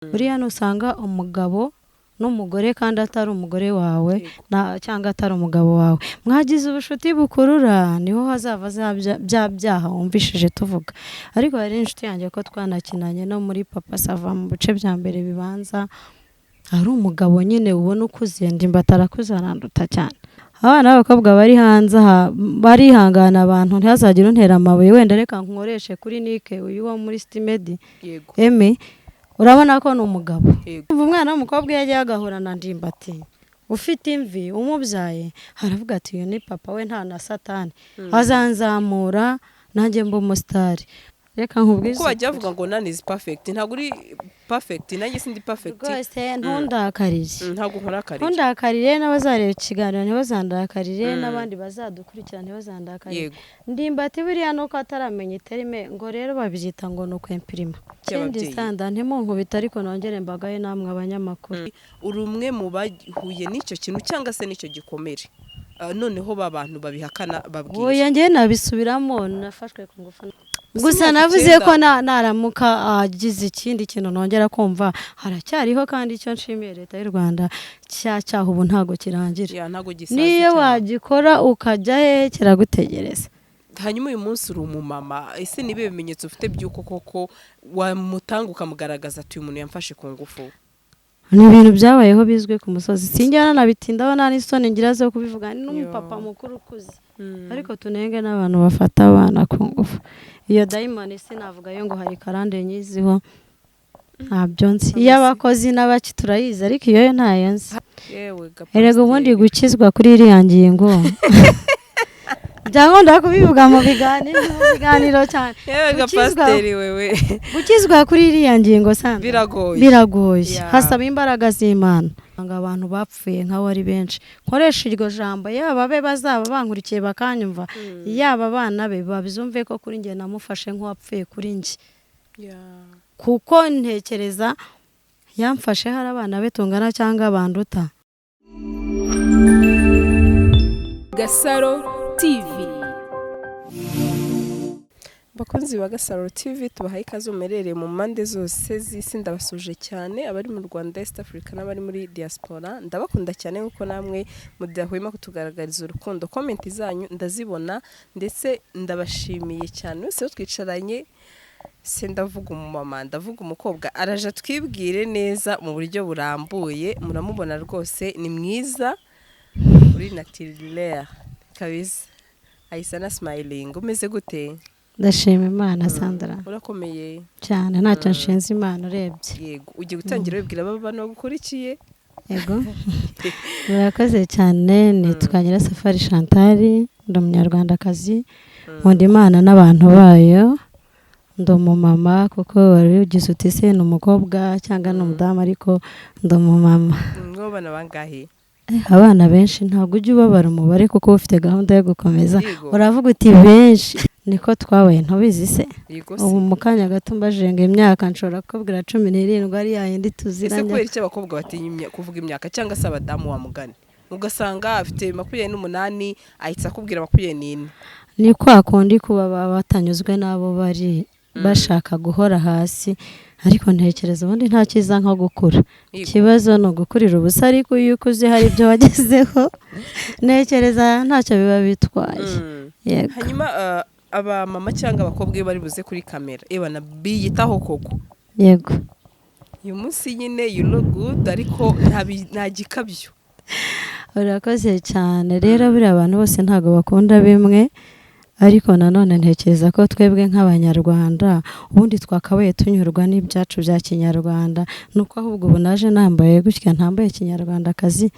Buriya nusanga umugabo n'umugore kandi atari umugore wawe cyangwa atari umugabo wawe, mwagize ubushuti bukurura, niho hazava bya byaha wumvishije tuvuga. Ariko hari inshuti yanjye ko twanakinanye no muri Papa Sava mu bice bya mbere bibanza, hari umugabo nyine ubona ukuze, Ndimbati arakuze, aranduta cyane. Abana b'abakobwa bari hanze aha barihangana, abantu ntihazagire untera amabuye. Wenda reka nkoreshe kuri Nike, uyu wo muri Sitimedi. Eme, urabona ko ni umugabo. Umwana w'umukobwa iyo agiye agahura na Ndimbati ufite imvi umubyaye, aravuga ati: "Uyu ni papa we, nta na satani azanzamura, nanjye mba umusitari." Reka nkubwize Kuko bajya bavuga ngo none is perfect. Ntabwo uri perfect, nanjye sindi perfect. Rwose ntundakarire. Ntabwo nkurakarira. Ntundakarire, n'abazareba ikiganiro ntibazandakarire, n'abandi bazadukurikira ntibazandakarire. Ndimbati buriya nuko ataramenya iterime, ngo rero babyita ngo ni ukwempirima. Ikindi, Cy'ababyeyi. sanda ntimunkubite, ariko nongere mbagaye namwe abanyamakuru. Uri umwe mu bahuye n'icyo kintu cyangwa se n'icyo gikomere. Noneho ba bantu babihakana babwira? Oya, njyewe nabisubiramo, nafashwe ku ngufu. Gusa Imyaka navuze 9. ko naramuka agize ikindi kintu nongera kumva, haracyariho. Kandi icyo nshimiye Leta y'u Rwanda, cya cyaha ubu ntabwo kirangira. Ya, ntabwo gisaza Niyo cyane. wagikora ukajya hehe, kiragutegereza. Hanyuma uyu munsi uri umumama, ese ni ibihe bimenyetso ufite by'uko koko wamutanga ukamugaragaza ati: "Uyu muntu yamfashe ku ngufu"? Ni ibintu byabayeho bizwi ku musozi, sinjyana nabitindaho, nta n'isoni ngira zo kubivuga. Ni n'umupapa mukuru ukuze. Ariko tunenge n'abantu bafata abana ku ngufu. Iyo dayimoni sinavuga yo ngo hari karande nyiziho, ntabyo nzi. Iyo abakozi n'abaki turayizi, ariko iyo yo ntayo nzi. Yewe ga Erega ubundi pasiteri. gukizwa kuri iriya ngingo, byakunda kubivuga mu biganiro cyane. Yewe ga pasiteri wewe. Gukizwa kuri iriya ngingo, Sandra, Biragoye. biragoye. Hasaba imbaraga z'Imana. Ngo abantu bapfuye nk'abo ari benshi, nkoresha iryo jambo, yaba abe bazaba bankurikiye bakanyumva, yaba abana be babyumve ko kuri njye namufashe nk'uwapfuye kuri njye, kuko ntekereza yamfashe hari abana be tungana cyangwa banduta. Gasaro TV. Bakunzi ba Gasaro TV, tubahaye ikaze mumerereye mu mpande zose z'isi. Ndabasuje cyane abari mu Rwanda, East Africa n'abari muri diaspora. Ndabakunda cyane nkuko namwe mudahwema kutugaragariza urukundo. Comment zanyu ndazibona, ndetse ndabashimiye cyane. Wese twicaranye, se ndavuga umumama, ndavuga umukobwa, araje atwibwire neza mu buryo burambuye. Muramubona rwose ni mwiza, uri naturelle kabisa, ahise na smiling. Umeze gute? Ndashima Imana, Sandra. Urakomeye? Cyane, ntacyo nshinze Imana urebye. Yego, ugiye gutangira wibwira aba bantu bagukurikiye. Yego, murakoze cyane. Nitwa Nyirasafari Chantal, ndi umunyarwandakazi, nkunda Imana n'abantu bayo. Ndi umumama, kuko wari ugize uti: "Se ni umukobwa cyangwa ni umudamu?" Ariko ndi umumama. Mw'abana bangahe? Abana benshi. Ntabwo ujya ubabara umubare kuko uba ufite gahunda yo gukomeza. Uravuga uti benshi, niko twabaye, ntubizi se? Yego se. Ubu mu kanya gato mbajenga imyaka, nshobora kukubwira 17, ari yayindi Ese tuziranye. kubera iki abakobwa batinya kuvuga imyaka, cyangwa se abadamu wa mugani, ugasanga afite 28 ahita akubwira 24? Ni kwa kundi kuba baba batanyuzwe n'abo bari, bashaka guhora hasi. Ariko ntekereza ubundi nta cyiza nko gukura. Ikibazo ni ugukurira ubusa, ariko iyo ukuze hari ibyo wagezeho, ntekereza ntacyo biba bitwaye. Yego. Hanyuma abamama cyangwa abakobwa iyo bari buze kuri kamera, ebana biyitaho koko. Yego. Uyu munsi nyine you look good, ariko nta gikabyo. Urakoze cyane. Rero buriya abantu bose ntabwo bakunda bimwe, ariko nanone ntekereza ko twebwe nk'Abanyarwanda ubundi twakabaye tunyurwa n'ibyacu bya kinyarwanda. Nuko ahubwo ubu naje nambaye gutya, ntambaye kinyarwandakazi,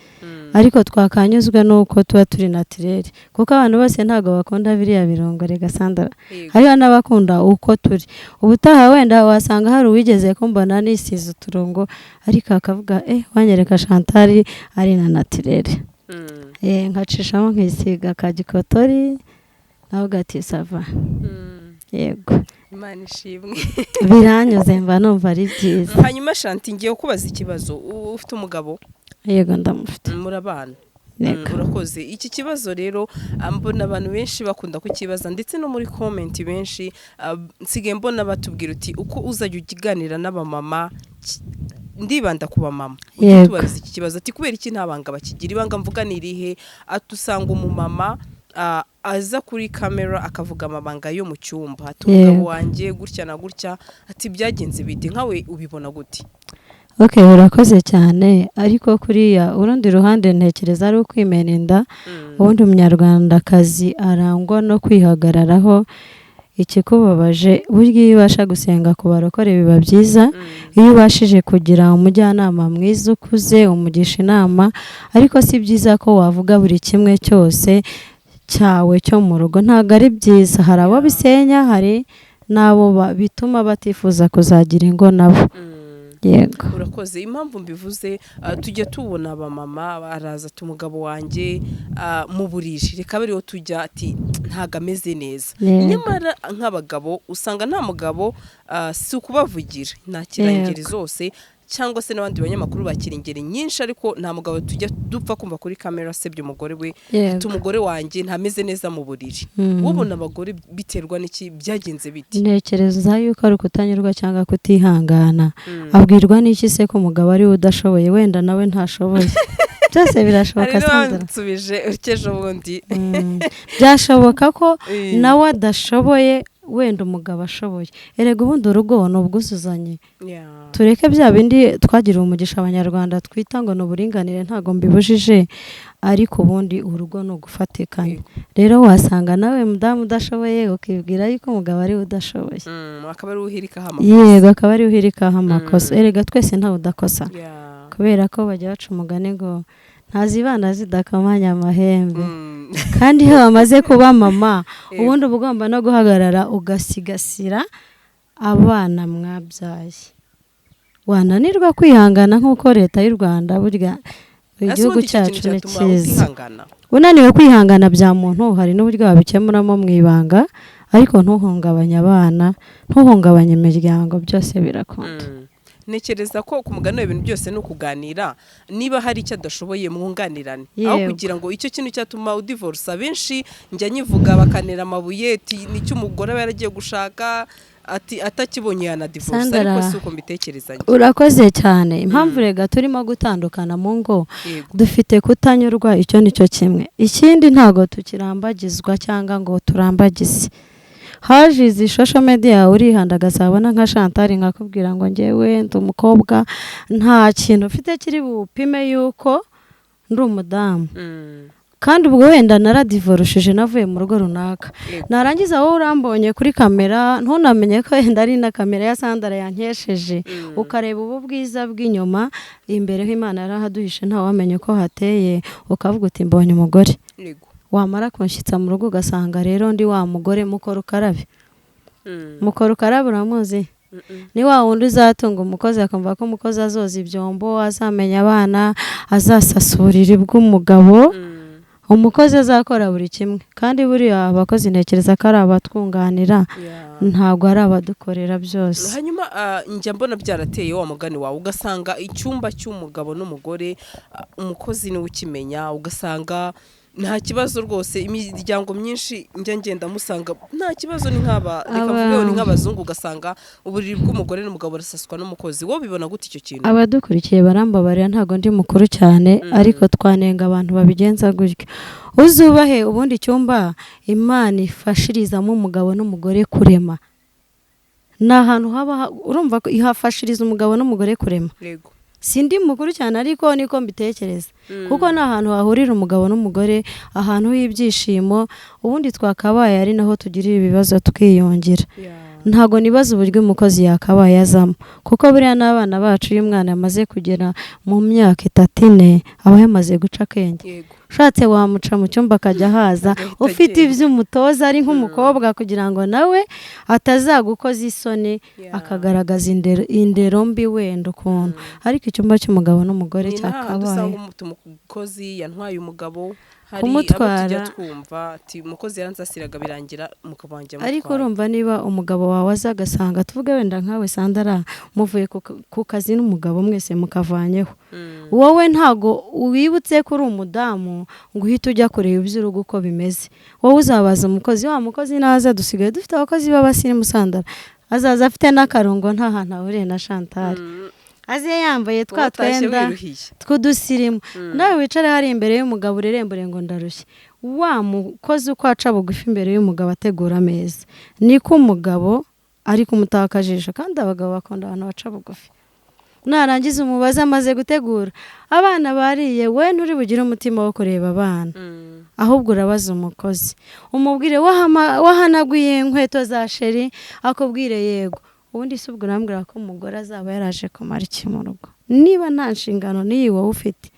ariko twakanyuzwe n'uko tuba turi naturelle, kuko abantu bose ntabwo bakunda biriya birungo rega, Sandra. Hariho n'abakunda uko turi. Ubutaha wenda wasanga hari uwigeze kumbona nisize uturungo, ariko akavuga: "Eh, wanyereka Chantal ari na naturelle." Nkacishamo nkisiga ka gikotori, nawe ati: "Ça va." Yego. Imana ishimwe. Biranyuze, mba numva ari byiza. Hanyuma Shanti, ngiye kubaza ikibazo. Ufite umugabo? Yego, ndamufite. Murabana? Yego. Urakoze. Iki kibazo rero mbona abantu benshi bakunda kukibaza, ndetse no muri comment benshi nsigaye mbona batubwira uti uko uzajya uganira n'abamama, ndibanda ku bamama, ujye tubariza iki kibazo, ati kubera iki nta banga bakigira? Ibanga mvuga ni irihe? Ati usanga umumama aza kuri kamera akavuga amabanga yo mu cyumba, ati umugabo wanjye gutya na gutya, ati byagenze bite? Nkawe ubibona gute? Ok, urakoze cyane. Ariko kuriya urundi ruhande ntekereza ari ukwimena inda. Ubundi umunyarwandakazi arangwa no kwihagararaho. Ikikubabaje, burya iyo ubasha gusenga ku barokore biba byiza, iyo ubashije kugira umujyanama mwiza ukuze umugisha inama. Ariko si byiza ko wavuga buri kimwe cyose cyawe cyo mu rugo, ntabwo ari byiza. Hari abo bisenya, hari n'abo bituma batifuza kuzagira ingo nabo. Yego. Urakoze. Impamvu mbivuze, tujya tubona abamama araza ati umugabo wanjye mu buriri, reka abe ariho tujya, ati ntabwo ameze neza. Nyamara nk'abagabo usanga nta mugabo, si ukubavugira, ntakira ingeri zose cyangwa se n'abandi banyamakuru bakira ingeri nyinshi, ariko nta mugabo tujya dupfa kumva kuri kamera asebya umugore we, ati umugore wanjye ntameze neza mu buriri. Ubona abagore biterwa n'iki? Byagenze biti? Ntekereza yuko ari ukutanyurwa cyangwa kutihangana. Abwirwa n'iki se ko umugabo ari we udashoboye? Wenda nawe ntashoboye, byose birashoboka. Hari Sandra. n'abansubije ejo bundi. Byashoboka ko nawe adashoboye, wenda umugabo ashoboye. Erega ubundi urugo ni ubwuzuzanye. Tureke bya bindi twagiriwe umugisha abanyarwanda twita ngo ni uburinganire, ntabwo mbibujije, ariko ubundi urugo ni ugufatikanya. Rero wasanga nawe mudamu udashoboye, ukibwira yuko umugabo ari we udashoboye. Akaba ari we uhirikaho amakosa. Yego, akaba ari we uhirikaho amakosa. Erega twese ntawe udakosa, kubera ko bajya baca umugani ngo ntazibana zidakomanya amahembe. Kandi iyo bamaze kuba mama, ubundi uba ugomba no guhagarara ugasigasira abana mwabyaye. Wananirwa kwihangana, nk'uko leta y'u Rwanda, burya Ese igihugu ubundi icyo kintu cyacu ni cyatuma cyiza. utihangana? Unaniwe kwihangana bya muntu, hari n'uburyo wabikemuramo mu ibanga, ariko ntuhungabanye abana, ntuhungabanye imiryango, byose birakunda. Ntekereza ko ku mugani w'ibintu byose ni ukuganira. Niba hari icyo adashoboye, mwunganirane aho kugira ngo icyo kintu cyatuma udivorusa. Benshi njya nyivuga bakanera amabuye, ati nicyo umugore aba yaragiye gushaka, ati atakibonye yanadivorusa. Sandra, ariko si uko mbitekereza njye. Urakoze cyane. Impamvu rega turimo gutandukana mu ngo, dufite kutanyurwa, icyo ni cyo kimwe. Ikindi, ntabwo tukirambagizwa cyangwa ngo turambagize. Haje izi social media, urihandagaza, wabona nka Chantal nkakubwira ngo ngewe ndi umukobwa, nta kintu ufite kiri bupime yuko ndi umudamu. Kandi ubwo wenda naradivorushije, navuye mu rugo runaka. Narangiza wowe urambonye kuri kamera, ntunamenye ko wenda ari na kamera ya Sandara yankesheje. Ukareba ubu bwiza bw'inyuma, imbere ho Imana yarahaduhishe, ntawamenye uko hateye, ukavuga uti mbonye umugore. Wamara kunshyitsa mu rugo, ugasanga rero ndi wa mugore mukora ukarabe. Mukora ukarabe uramuzi? Ni wa wundi uzatunga umukozi, akumva ko umukozi azoza ibyombo, azamenya abana, azasasa uburiri bw'umugabo, umukozi azakora buri kimwe. Kandi buriya abakozi ntekereza ko ari abatwunganira, ntabwo ari abadukorera byose. Hanyuma njya mbona byarateye wa mugani wawe, ugasanga icyumba cy'umugabo n'umugore, umukozi niwe ukimenya, ugasanga nta kibazo rwose. Imiryango myinshi njya ngenda musanga nta kibazo, ni nk'aba, reka mvuge ni nk'abazungu, ugasanga uburiri bw'umugore n'umugabo burasaswa n'umukozi. Wowe ubibona gute icyo kintu? Abadukurikiye barambabarira, ntabwo ndi mukuru cyane, ariko twanenga abantu babigenza gutyo. Uzubahe ubundi icyumba Imana ifashirizamo umugabo n'umugore kurema, ni ahantu haba urumva ko ihafashiriza umugabo n'umugore kurema. Sindi mukuru cyane, ariko niko mbitekereza, kuko ni ahantu hahurira umugabo n'umugore, ahantu h'ibyishimo. Ubundi twakabaye ari naho tugirira ibibazo tukiyongera. Ntabwo nibaza uburyo umukozi yakabaye azamo, kuko buriya n'abana bacu, iyo umwana amaze kugera mu myaka 3, 4, aba yamaze guca akenge. Ushatse wamuca mu cyumba akajya ahaza Agahita ufite agenda. ibyo umutoza ari nk'umukobwa, kugira ngo nawe atazagukoza isoni, akagaragaza indero mbi wenda ukuntu. Ariko icyumba cy'umugabo n'umugore Ni n'ahandi cyakabaye usanga umukozi yantwaye umugabo. Hari abo Kumutwara- tujya twumva ati umukozi yaransasiraga birangira umugabo wanjye amutwaye. Ariko urumva, niba umugabo wawe aza agasanga, tuvuge wenda nkawe Sandara, muvuye ku kazi n'umugabo mwese mukavanyeho, wowe ntago wibutse ko uri umudamu ngo uhite ujya kureba iby'urugo uko bimeze. Wowe uzabaza umukozi. Wa mukozi naza, dusigaye dufite abakozi b'abasirimu Sandara, azaza afite n'akarungo, nta hantu ahuriye na Chantal, aze yambaye twa Watashye twenda wiruhiye. tw'udusirimu, nawe wicare hari imbere y'umugabo urerembure ngo ndarushye. Wa mukozi uko aca bugufi imbere y'umugabo ategura ameza, niko umugabo ari kumutaka akajisho, kandi abagabo bakunda abantu baca bugufi. Narangiza umubaze amaze gutegura, abana bariye, we nturi bugire umutima wo kureba abana, ahubwo urabaza umukozi, umubwire wahanaguye inkweto za chéri, akubwire yego. Ubundi si ubwo urambwira ko umugore azaba yaraje kumara iki mu rugo niba nta nshingano n'iyi wowe ufite?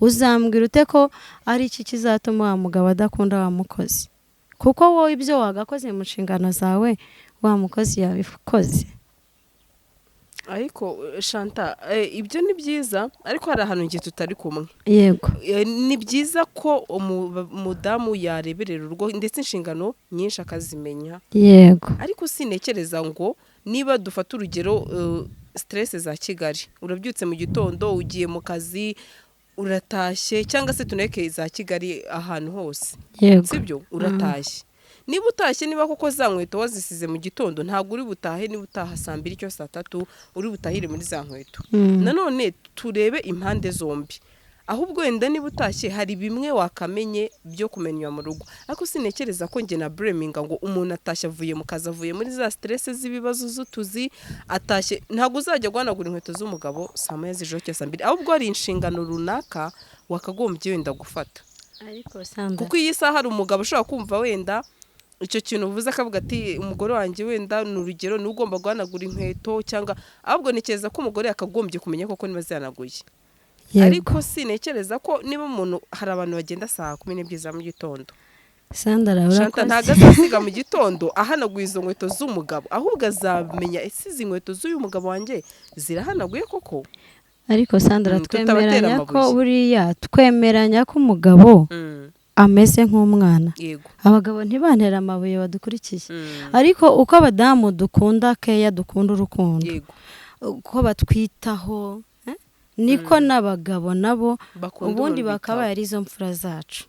Uzambwira ute ko ari iki kizatuma wa mugabo adakunda wa mukozi, kuko wowe ibyo wagakoze mu nshingano zawe wa mukozi yabikoze? Ariko Shanta, ibyo ni byiza, ariko hari ahantu ngiye tutari kumwe. Yego. Ni byiza ko umudamu yareberera urugo, ndetse inshingano nyinshi akazimenya, ariko sinekereza ngo niba dufata urugero, stress za Kigali, urabyutse mu gitondo ugiye mu kazi, uratashye, cyangwa se tuneke za Kigali ahantu hose, sibyo? Uratashye, niba utashye, niba koko za nkweto wazisize mu gitondo, ntabwo uri butahe, niba utaha saa 2 cyangwa saa 3, uri butahire muri za nkweto. Nanone turebe impande zombi. Ahubwo wenda niba utashye hari bimwe wakamenye byo kumenywa mu rugo, ariko sinekereza ko njye na bureminga ngo umuntu atashye avuye mu kazi, avuye muri za stress z'ibibazo z'utuzi, atashye, ntabwo uzajya guhanagura inkweto z'umugabo saa 1 z'ijoro cyangwa saa 2. Ahubwo hari inshingano runaka wakagombye wenda gufata. Ariko Sandra, Kuko iyi saha hari umugabo ushobora kumva wenda icyo kintu uvuze, akavuga ati umugore wanjye wenda ni urugero ni ugomba guhanagura inkweto, cyangwa ahubwo ntekereza ko umugore yakagombye kumenya koko niba zihanaguye. Ariko sintekereza ko niba umuntu, hari abantu bagenda saa 12 za mu gitondo. Sandra, Shanta, urakoze. ntabwo azasiga mu gitondo ahanaguye izo nkweto z'umugabo, ahubwo azamenya ese izi nkweto z'uyu mugabo wanjye zirahanaguye koko. Ariko Sandra, Tutabatera twemeranya ko amabuye. buriya twemeranya ko umugabo ameze nk'umwana. Abagabo ntibantera amabuye badukurikiye, ariko uko abadamu dukunda keya, dukunda urukundo, uko batwitaho, niko n'abagabo nabo Bakunda ubundi umuntu bakaba bitaho. ari izo mfura zacu.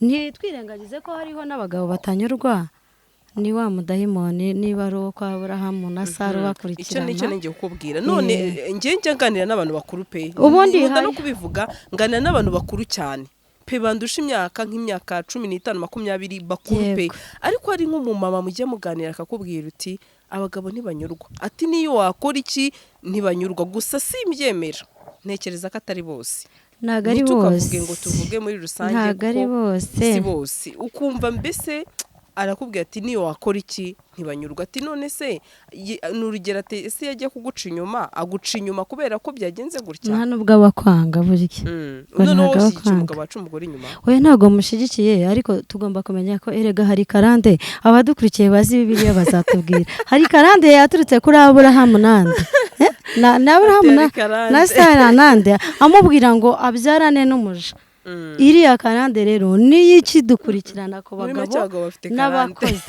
Ntitwirengagize ko hariho n'abagabo batanyurwa, ni wa mudayimoni, niba ari uwo kwa Aburahamu na Sara Icyo bakurikirana. nicyo ngiye kukubwira none. Njye njya nganira n'abantu bakuru pe. Ubundi Nkunda no kubivuga, nganira n'abantu bakuru cyane pe, bandusha imyaka nk'imyaka 15, 20, bakuru pe. Ariko hari nk'umumama mujya muganira akakubwira uti abagabo ntibanyurwa, ati niyo wakora iki ntibanyurwa. Gusa simbyemera, ntekereza ko atari bose. Ntabwo ari Ntitukavuge bose. ngo tuvuge muri rusange, Ntabwo ari kuko bose. si bose. Ukumva mbese arakubwira ati niyo wakora iki ntibanyurwa, ati none se ni urugero, ati ese yajya kuguca inyuma, aguca inyuma kubera ko byagenze gutya? Nta nubwo aba akwanga burya. Ngo Noneho ntabwo aba ushyigikiye akwanga. umugabo waca umugore inyuma? Oya, ntabwo mushyigikiye, ariko tugomba kumenya ko erega hari karande. Abadukurikiye bazi Bibiliya bazatubwira, hari karande yaturutse kuri Aburahamu nande. Eh? Na Aburahamu Ati hari karande. na Sara nande, amubwira ngo abyarane n'umuja. Iriya karande rero niyo ikidukurikirana ku Muri make bagabo abagabo bafite karande. n'abakozi.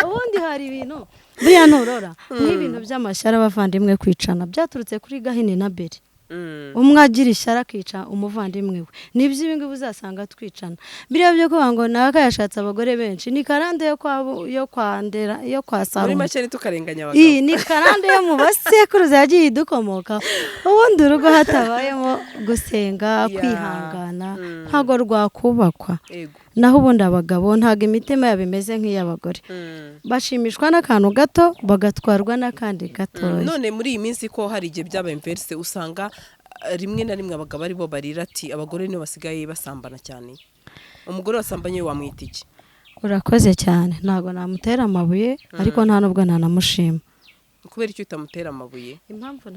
Ubundi hari ibintu buriya nturora nk'ibintu by'amashyari, abavandimwe kwicana, byaturutse kuri Gahini na Beri. Umwe agira ishyari akica umuvandimwe we. Nibyo, ibi ngibi uzasanga twicana, biriya byo kuvuga ngo naka yashatse abagore benshi, ni karande yo kwa Ndera, yo kwa Muri Salomo. make ntitukarenganya abagabo. Iyi ni karande yo mu basekuruza yagiye idukomokaho. Ubundi urugo hatabayemo gusenga, kwihangana, ntabwo rwakubakwa. Naho ubundi abagabo ntabwo imitima yabo imeze nk'iy'abagore. Bashimishwa n'akantu gato, bagatwarwa n'akandi gatoya. None muri iyi minsi ko hari igihe byabaye inverse, usanga rimwe na rimwe abagabo aribo barira ati abagore nibo basigaye basambana cyane, umugore wasambanye wamwita iki? Urakoze cyane. Ntabwo namutera amabuye, ariko nta nubwo nanamushima. Kubera icyo utamutera amabuye? Impamvu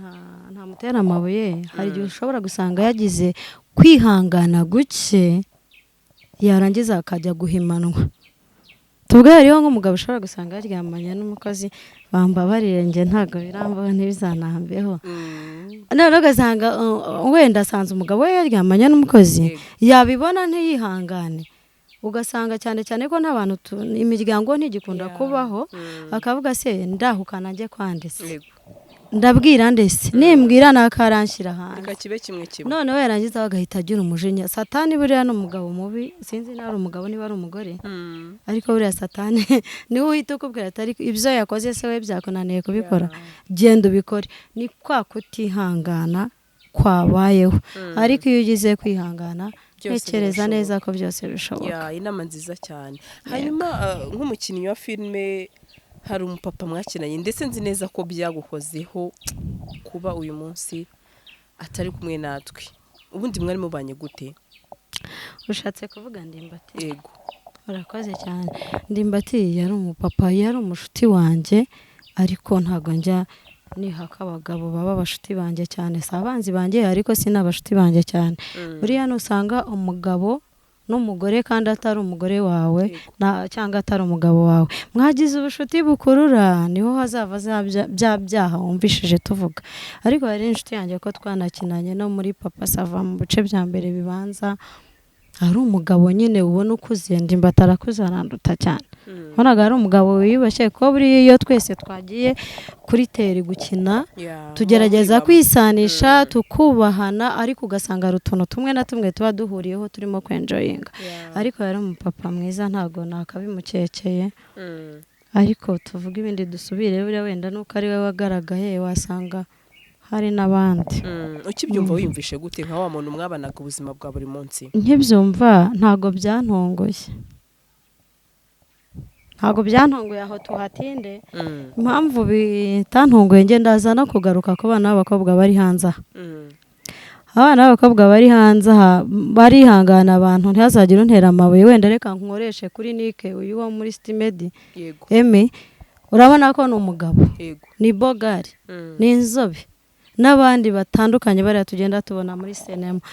ntamutera amabuye, hari igihe ushobora gusanga yagize kwihangana guke, yarangiza akajya guhimanwa. Tubwo hariho nk'umugabo ushobora gusanga yaryamanye n'umukozi, bambabarire, njye ntabwo birambaho, ntibizanambeho. Noneho ugasanga wenda asanze umugabo we yaryamanye n'umukozi, yabibona ntiyihangane. Ugasanga cyane cyane ko n'abantu imiryango ntigikunda kubaho, akavuga: "Se ndahukana njye kwanditse, ndabwira ndetse nimbwira nakaranshyira hanze." Reka kibe kimwe kimwe. Noneho yarangiza agahita agira umujinya. Satani buriya ni umugabo mubi. Sinzi niba ari umugabo, niba ari umugore, ariko buriya Satani niwe uhita ukubwira ati: "Ariko ibyo yakoze se we byakunaniye kubikora? Genda ubikore." Ni kwa kutihangana kwabayeho, ariko iyo ugize kwihangana, Byose ntekereza birashoboka. neza ko byose bishoboka. Ya, inama nziza cyane. Hanyuma nk'umukinnyi wa filime, hari umupapa mwakinanye, ndetse nzi neza ko byagukozeho kuba uyu munsi atari kumwe natwe. Ubundi mwari mubanye gute? Ushatse kuvuga Ndimbati? Yego. Urakoze cyane. Ndimbati yari umupapa, yari umushuti wanjye, ariko ntabwo njya nihaka abagabo baba abashuti banjye cyane. Si abanzi banjye, ariko si n'abashuti banjye cyane. Buriya nusanga umugabo n'umugore kandi atari umugore wawe cyangwa atari umugabo wawe, mwagize ubushuti bukurura, niho hazava za bya byaha wumvishije tuvuga. Ariko hari inshuti yanjye ko twanakinanye no muri Papa Sava mu bice bya mbere bibanza. Ari umugabo nyine ubona ukuze. Ndimbati arakuze, aranduta cyane. Ubonaga ari umugabo wiyubashye, kuko buriya iyo twese twagiye kuri terrain gukina, tugerageza kwisanisha, tukubahana, ariko ugasanga hari utuntu tumwe na tumwe tuba duhuriyeho turimo kwenjoyinga. Ariko yari umupapa mwiza, ntabwo nakabimukekeye. Ariko tuvuge ibindi, dusubire. Buriya wenda nuko ari we wagaragaye, wasanga hari n'abandi. Ukibyumva wiyumvishe gute, nka wa muntu mwabanaga ubuzima bwa buri munsi? Nkibyumva ntabwo byantunguye, ntabwo byantunguye, aho tuhatinde. Impamvu bitantunguye, njye ndaza no kugaruka ku bana b'abakobwa bari hanze aha. Abana b'abakobwa bari hanze aha barihangana. Abantu ntihazagire untera amabuye. Wenda reka nkoreshe kuri Nike, uyu wo muri Sitimedi. Emi, urabona ko ni umugabo, ni bogari, ni inzobe, n'abandi batandukanye bariya tugenda tubona muri sinema.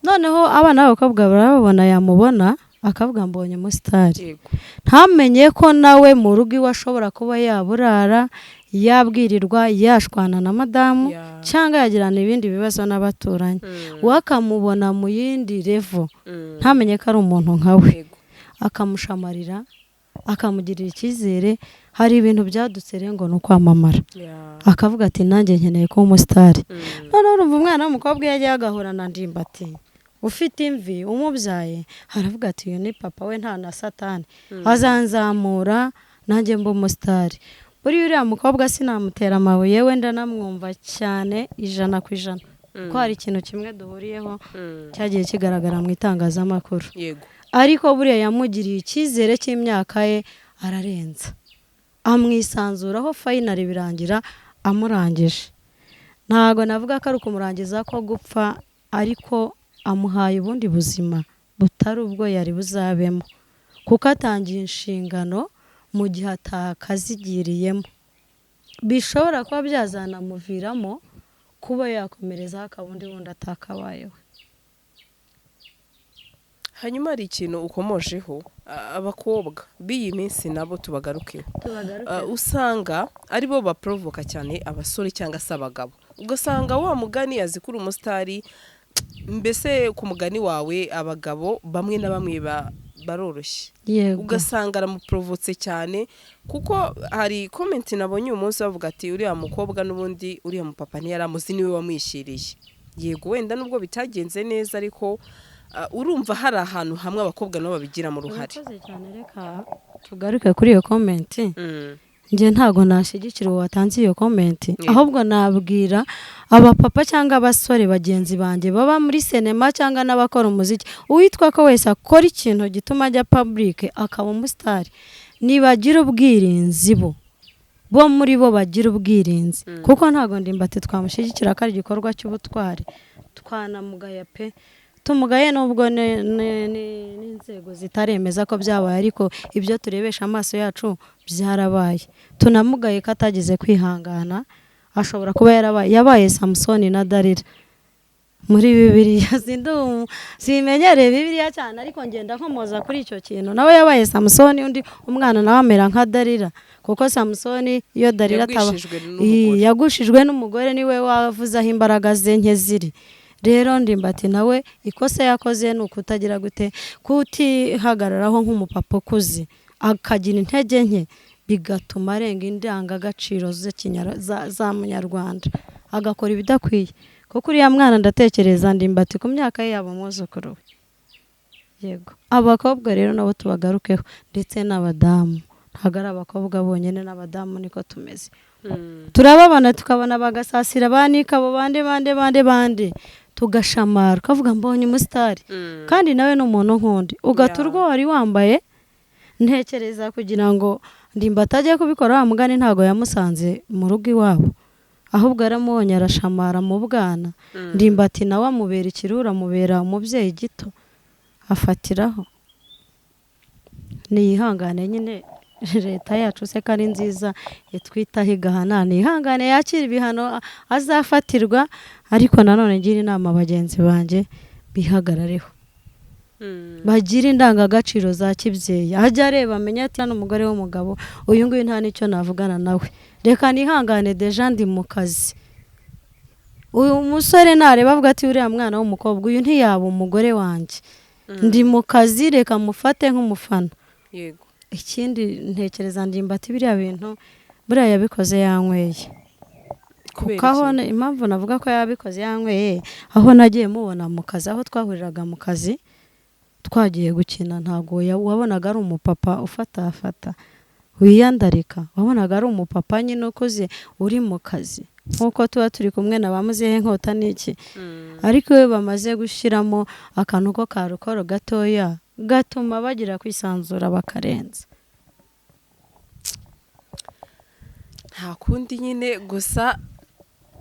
Noneho abana b'abakobwa barababona, yamubona akavuga: "Mbonye umusitari." Ntamenye ko nawe mu rugo iwe ashobora kuba yaburara, yabwirirwa, yashwana na madamu, cyangwa yagirana ibindi bibazo n'abaturanyi. We akamubona mu yindi level, ntamenye ko ari umuntu nka we. Akamushamarira, akamugirira icyizere. Hari ibintu byadutse rero ngo ni ukwamamara, akavuga ati: "Nanjye nkeneye kuba umusitari." Noneho urumva, umwana w'umukobwa iyo agiye agahura na Ndimbati ufite imvi umubyaye, aravuga ati: "Uyu ni papa we, nta na Satani azanzamura, nanjye mba umusitari." Buriya uriya mukobwa sinamutera amabuye, wenda namwumva cyane 100%, kuko hari ikintu kimwe duhuriyeho cyagiye kigaragara mu itangazamakuru. Ariko buriya yamugiriye icyizere cy'imyaka ye, ararenza, amwisanzuraho, finally birangira amurangije. Ntabwo navuga ko ari ukumurangiza ko gupfa, ariko amuhaye ubundi buzima butari ubwo yari buzabemo, kuko atangiye inshingano mu gihe atakazigiriyemo, bishobora kuba byazanamuviramo kuba yakomerezaho akaba undi wundi atakabayeho. Hanyuma hari ikintu ukomojeho, abakobwa b'iyi minsi nabo tubagarukeho. Usanga aribo baporovoka cyane abasore cyangwa se abagabo. Ugasanga wa mugani azi ko uri umusitari, mbese ku mugani wawe abagabo bamwe na bamwe baroroshye. Ugasanga aramuporovotse cyane, kuko hari comment nabonye uyu munsi bavuga ati: "Uriya mukobwa n'ubundi uriya mupapa ntiyaramuzi, niwe wamwishyiriye." Yego, wenda nubwo bitagenze neza, ariko urumva hari ahantu hamwe abakobwa nabo babigiramo uruhare. Urakoze cyane. Reka tugaruke kuri iyo comment. Njye ntabwo nashyigikira uwo watanze iyo comment. Ahubwo nabwira abapapa cyangwa abasore bagenzi banjye baba muri sinema cyangwa n'abakora umuziki, uwitwa ko wese akora ikintu gituma ajya public akaba umusitari, nibagira ubwirinzi. Bo muri bo bagira ubwirinzi, kuko ntabwo Ndimbati twamushyigikira ko ari igikorwa cy'ubutwari. Twanamugaya pe, tumugaye, nubwo n'inzego zitaremeza ko byabaye, ariko ibyo turebesha amaso yacu byarabaye. Tunamugaye ko atagize kwihangana. Ashobora kuba yarabaye, yabaye Samusoni na Darira. Muri Bibiliya simenyereye Bibiliya cyane, ariko ngenda nkomoza kuri icyo kintu. Nawe yabaye Samusoni, undi umwana nawe amera nka Darira, kuko Samusoni iyo Darira ataba Yagushijwe n'umugore. Yagushijwe n'umugore, niwe wavuze aho imbaraga ze nke ziri. Rero Ndimbati nawe ikosa yakoze ni ukutagira gute, kutihagararaho nk'umupapa ukuze, akagira intege nke, bigatuma arenga indangagaciro za munyarwanda, agakora ibidakwiye. Kuko uriya mwana ndatekereza Ndimbati ku myaka ye yaba umwuzukuru we. Yego, abakobwa rero nabo tubagarukeho, ndetse n'abadamu. Ntabwo ari abakobwa bonyine, n'abadamu niko tumeze. Turababona, tukabona bagasasira banika abo bande bande bande bande, tugashamara, ukavuga mbonye umusitari, kandi nawe ni umuntu nk'undi, ugata urwo wari wambaye. Ntekereza kugira ngo Ndimbati ajye kubikora, wa mugani ntabwo yamusanze mu rugo iwabo, ahubwo yaramubonye arashamara mu bwana. Ndimbati nawe amubera ikirura, amubera umubyeyi gito, afatiraho. Niyihangane nyine, leta yacu se ko ari nziza itwitaho igahana, nihangane yakire ibihano azafatirwa. Ariko nanone ngira inama bagenzi banjye, bihagarareho, bagire indangagaciro za kibyeyi. Ajya areba amenye ati hano umugore w'umugabo uyu nguyu nta n'icyo navugana nawe, reka nihangane, déjà ndi mu kazi. Uyu musore nareba avuga ati uriya mwana w'umukobwa uyu ntiyaba umugore wanjye, ndi mu kazi, reka mufate nk'umufana. Ikindi ntekereza Ndimbati biriya bintu buriya yabikoze yanyweye. Kubera Kuko aho iki? Impamvu navuga ko yabikoze yanyweye, aho nagiye mubona mu kazi, aho twahuriraga mu kazi twagiye gukina, ntabwo wabonaga ari umupapa ufatafata wiyandarika, wabonaga ari umupapa nyine ukuze uri mu kazi, nk'uko tuba turi kumwe na ba muzehe Nkota n'iki. Ariko iyo bamaze gushyiramo akantu ko karukoro gatoya, gatuma bagira kwisanzura bakarenza. Nta kundi nyine, gusa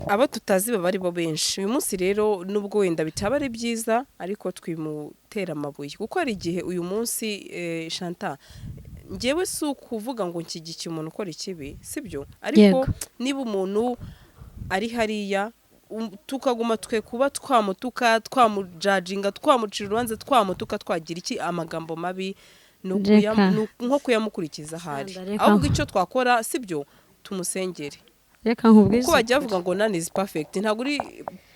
abo tutazi baba ari bo benshi uyu munsi. Rero nubwo wenda bitaba ari byiza, ariko twimutera amabuye, kuko hari igihe uyu munsi, Shanta, ngewe si ukuvuga ngo nshyigikiye umuntu ukora ikibi, sibyo, ariko niba umuntu ari hariya, tukaguma twe kuba twamutuka, twamujajinga, twamucira urubanza, twamutuka, twagira iki, amagambo mabi ni Reka. ni nko kuyamukurikiza ahari. Sanda, reka. Ahubwo icyo twakora, sibyo, tumusengere. Reka nkubwize Kuko bajya ukuri. bavuga ngo none is perfect, ntabwo uri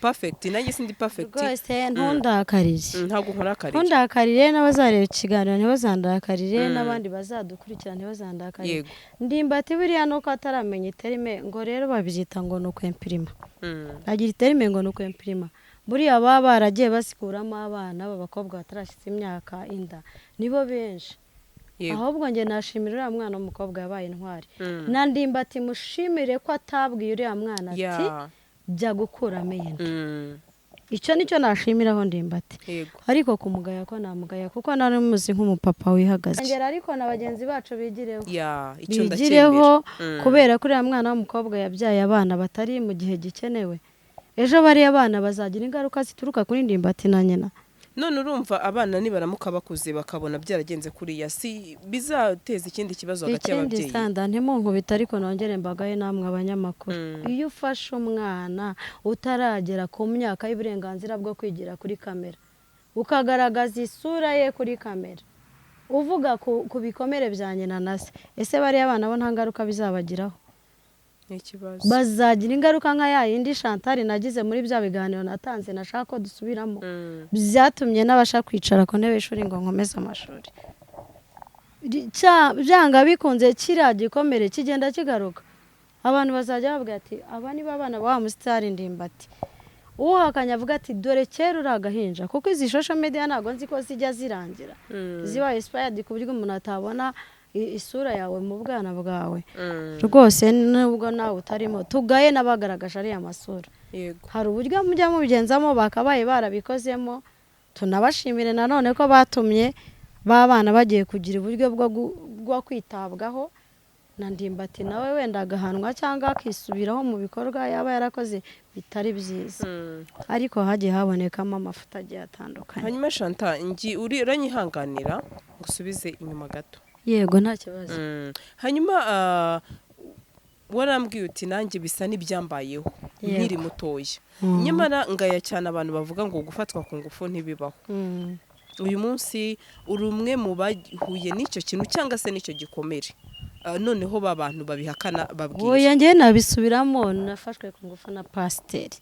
perfect, nanjye sindi perfect. Rwose ntundakarire. Ntabwo nkurakarira. Ntundakarire, n'abazareba ikiganiro ntibazandakarire, n'abandi bazadukurikira ntibazandakarire. Ndimbati buriya nuko ataramenya iterme, ngo rero babyita ngo ni ukwempirima. Agira iterme ngo ni ukwempirima. Buriya baba baragiye basikuramo abana b'abakobwa batarashyitsa imyaka inda, nibo benshi. Ahubwo njye nashimira uriya mwana w'umukobwa yabaye intwari, na Ndimbati mushimire ko atabwiye uriya mwana ati jya gukuramo iyi nda. Icyo nicyo nashimiraho Ndimbati. Ariko kumugaya ko namugaya, kuko nari muzi nk'umupapa wihagaze. Ngera ariko na bagenzi bacu bigireho, Ya, icyo bigireho, ndacyemera. Kubera ko uriya mwana w'umukobwa yabyaye abana batari mu gihe gikenewe. Ejo bariya bana bazagira ingaruka zituruka kuri Ndimbati na nyina. None urumva abana nibaramuka bakuze bakabona byaragenze kuriya, si bizateza ikindi kibazo hagati Ikindi, y'ababyeyi? Sanda, ntimunkubite, ariko nongere mbagaye namwe abanyamakuru. Iyo ufashe umwana utaragera ku myaka y'uburenganzira bwo kwigira kuri kamera, ukagaragaza isura ye kuri kamera, uvuga ku bikomere bya nyina na se, ese bariya bana bo nta ngaruka bizabagiraho? Ni ikibazo. Bazagira ingaruka nka ya yindi Chantal nagize muri bya biganiro natanze, nashaka ko dusubiramo, byatumye n'abasha kwicara ku ntebe y'ishuri ngo nkomeze amashuri. Byanga bikunze kiriya gikomere kigenda kigaruka. Abantu bazajya bavuga ati aba ni bo abana ba wa musitari Ndimbati. Uhakanye avuga ati dore kera uri agahinja. Kuko izi social media ntabwo nzi ko zijya zirangira, ziba expired, ku buryo umuntu atabona isura yawe mu bwana bwawe. Rwose nubwo nawe utarimo, tugaye n'abagaragaje ariya masura. Hari uburyo mujya mubigenzamo bakabaye barabikozemo. Tunabashimire nanone ko batumye ba bana bagiye kugira uburyo bwo kwitabwaho, na Ndimbati nawe wenda agahanwa cyangwa akisubiraho mu bikorwa yaba yarakoze bitari byiza. Ariko hagiye habonekamo amafuta agiye atandukanye. Hanyuma Shanta, ngi uri uranyihanganira ngusubize inyuma gato. Yego, nta kibazo. Hanyuma Warambwiye uti nanjye bisa n'ibyambayeho Yego. nkiri mutoya. Nyamara ngaya cyane abantu bavuga ngo gufatwa ku ngufu ntibibaho. Uyu munsi uri umwe mu bahuye n'icyo kintu cyangwa se n'icyo gikomere. Noneho ba bantu babihakana babwira? Oya, njyewe nabisubiramo, nafashwe ku ngufu na pasiteri.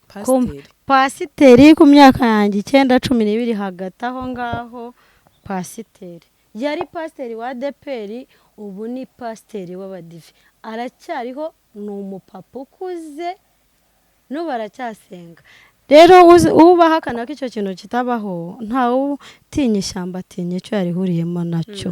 Pasiteri? Pasiteri, ku myaka yanjye 9, 12, hagati aho ngaho. Pasiteri yari pasiteri wa ADEPR, ubu ni pasiteri w'Abadive, aracyariho, ni umupapa ukuze, n'ubu aracyasenga. Rero uba ahakana ko icyo kintu kitabaho, ntawe utinya ishyamba atinya icyo yarihuriyemo nacyo.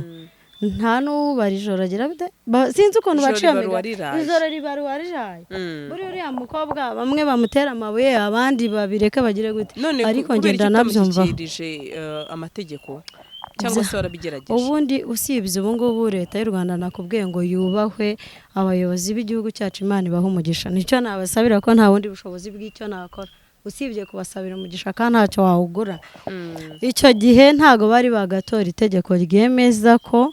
Nta n'uwubara ijoro agira gute? Sinzi ukuntu Ijoro baciye riba imigani. uwariraye. Ijoro riba uwariraye. Buriya uriya mukobwa bamwe bamutera amabuye, abandi babireke bagire gute, None ariko kubera ngenda iki nabyumva. utamushyikirije amategeko, cyangwa se warabigerageje? Ubundi usibye ubu ngubu Leta y'u Rwanda nakubwiye ngo yubahwe, abayobozi b'igihugu cyacu Imana ibahe umugisha, nicyo nabasabira, ko nta bundi bushobozi bw'icyo nakora usibye kubasabira umugisha, kandi ntacyo wawugura. Icyo gihe ntago bari bagatora itegeko ryemeza ko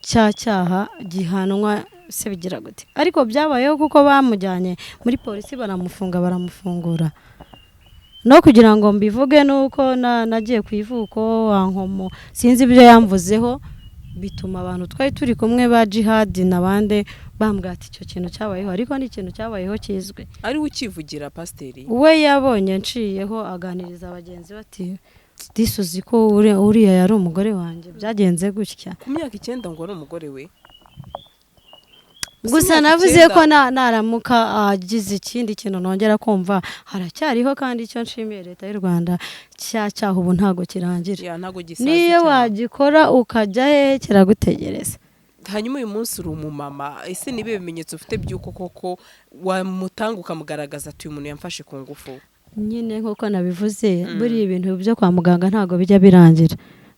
cya cyaha gihanwa se bigira gute, ariko byabayeho kuko bamujyanye muri polisi baramufunga, baramufungura. No kugira ngo mbivuge nuko nagiye ku ivuko wankomo, sinzi ibyo yamvuzeho, bituma abantu twari turi kumwe ba Jihadi n'abandi bambwira ati icyo kintu cyabayeho, ariko ni ikintu cyabayeho kizwi. Ari we ukivugira, pasiteri? We yabonye nciyeho aganiriza bagenzi be ati disi uzi ko uriya yari umugore wanjye, byagenze gutya. Ku myaka 9 ngo ari umugore we? Gusa Imyaka navuze 9. ko naramuka agize ikindi kintu nongera kumva, haracyariho. Kandi icyo nshimiye Leta y'u Rwanda, cya cyaha ubu ntabwo kirangira. Ya, ntabwo gisaza Niyo cyane. wagikora ukajya hehe, kiragutegereza. Hanyuma uyu munsi uri umumama, ese niba ibimenyetso ufite by'uko koko wamutanga ukamugaragaza ati uyu muntu yamfashe ku ngufu? Nyine nk'uko nabivuze, buriya ibintu byo kwa muganga ntabwo bijya birangira.